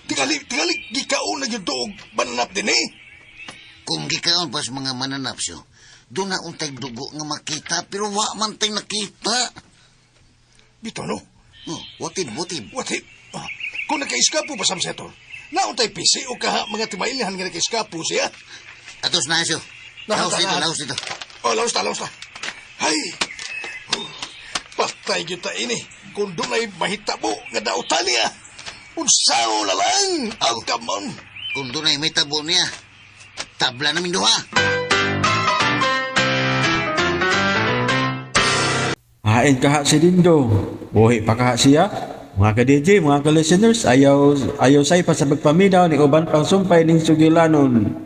tingali, tingali, gikaon na gyud to og bananap din eh. Kung gikaon pa sa mga mananapsyo, doon na untay dugo nga makita, pero wa man tay nakita. Bito, no? Oh, watib, watib. Watib? Ah, kung nakaiskapo pa sa setor, nauntay pisi o kaha mga timailhan nga nakaiskapo siya. Atos na, syo. Laos dito, laos dito. Oh, laos ta, laos ta. Hay! Oh, patay kita ini. Kung dunay mahitabo nga dautan niya. Unsao na lang ang kamon. Kung dunay mahitabo niya, tabla namin duha. Hain kaha si Dindo. Buhi pa kaha siya. Mga ka-DJ, mga ka-listeners, ayaw, ayaw say pa sa pagpaminaw ni uban pang sumpay ning sugilanon.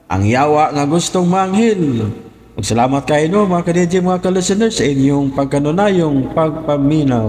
Ang yawa nga gustong manghil. Magsalamat kayo no, mga ka-DJ, mga ka-listeners, sa inyong pagkanunayong pagpaminaw.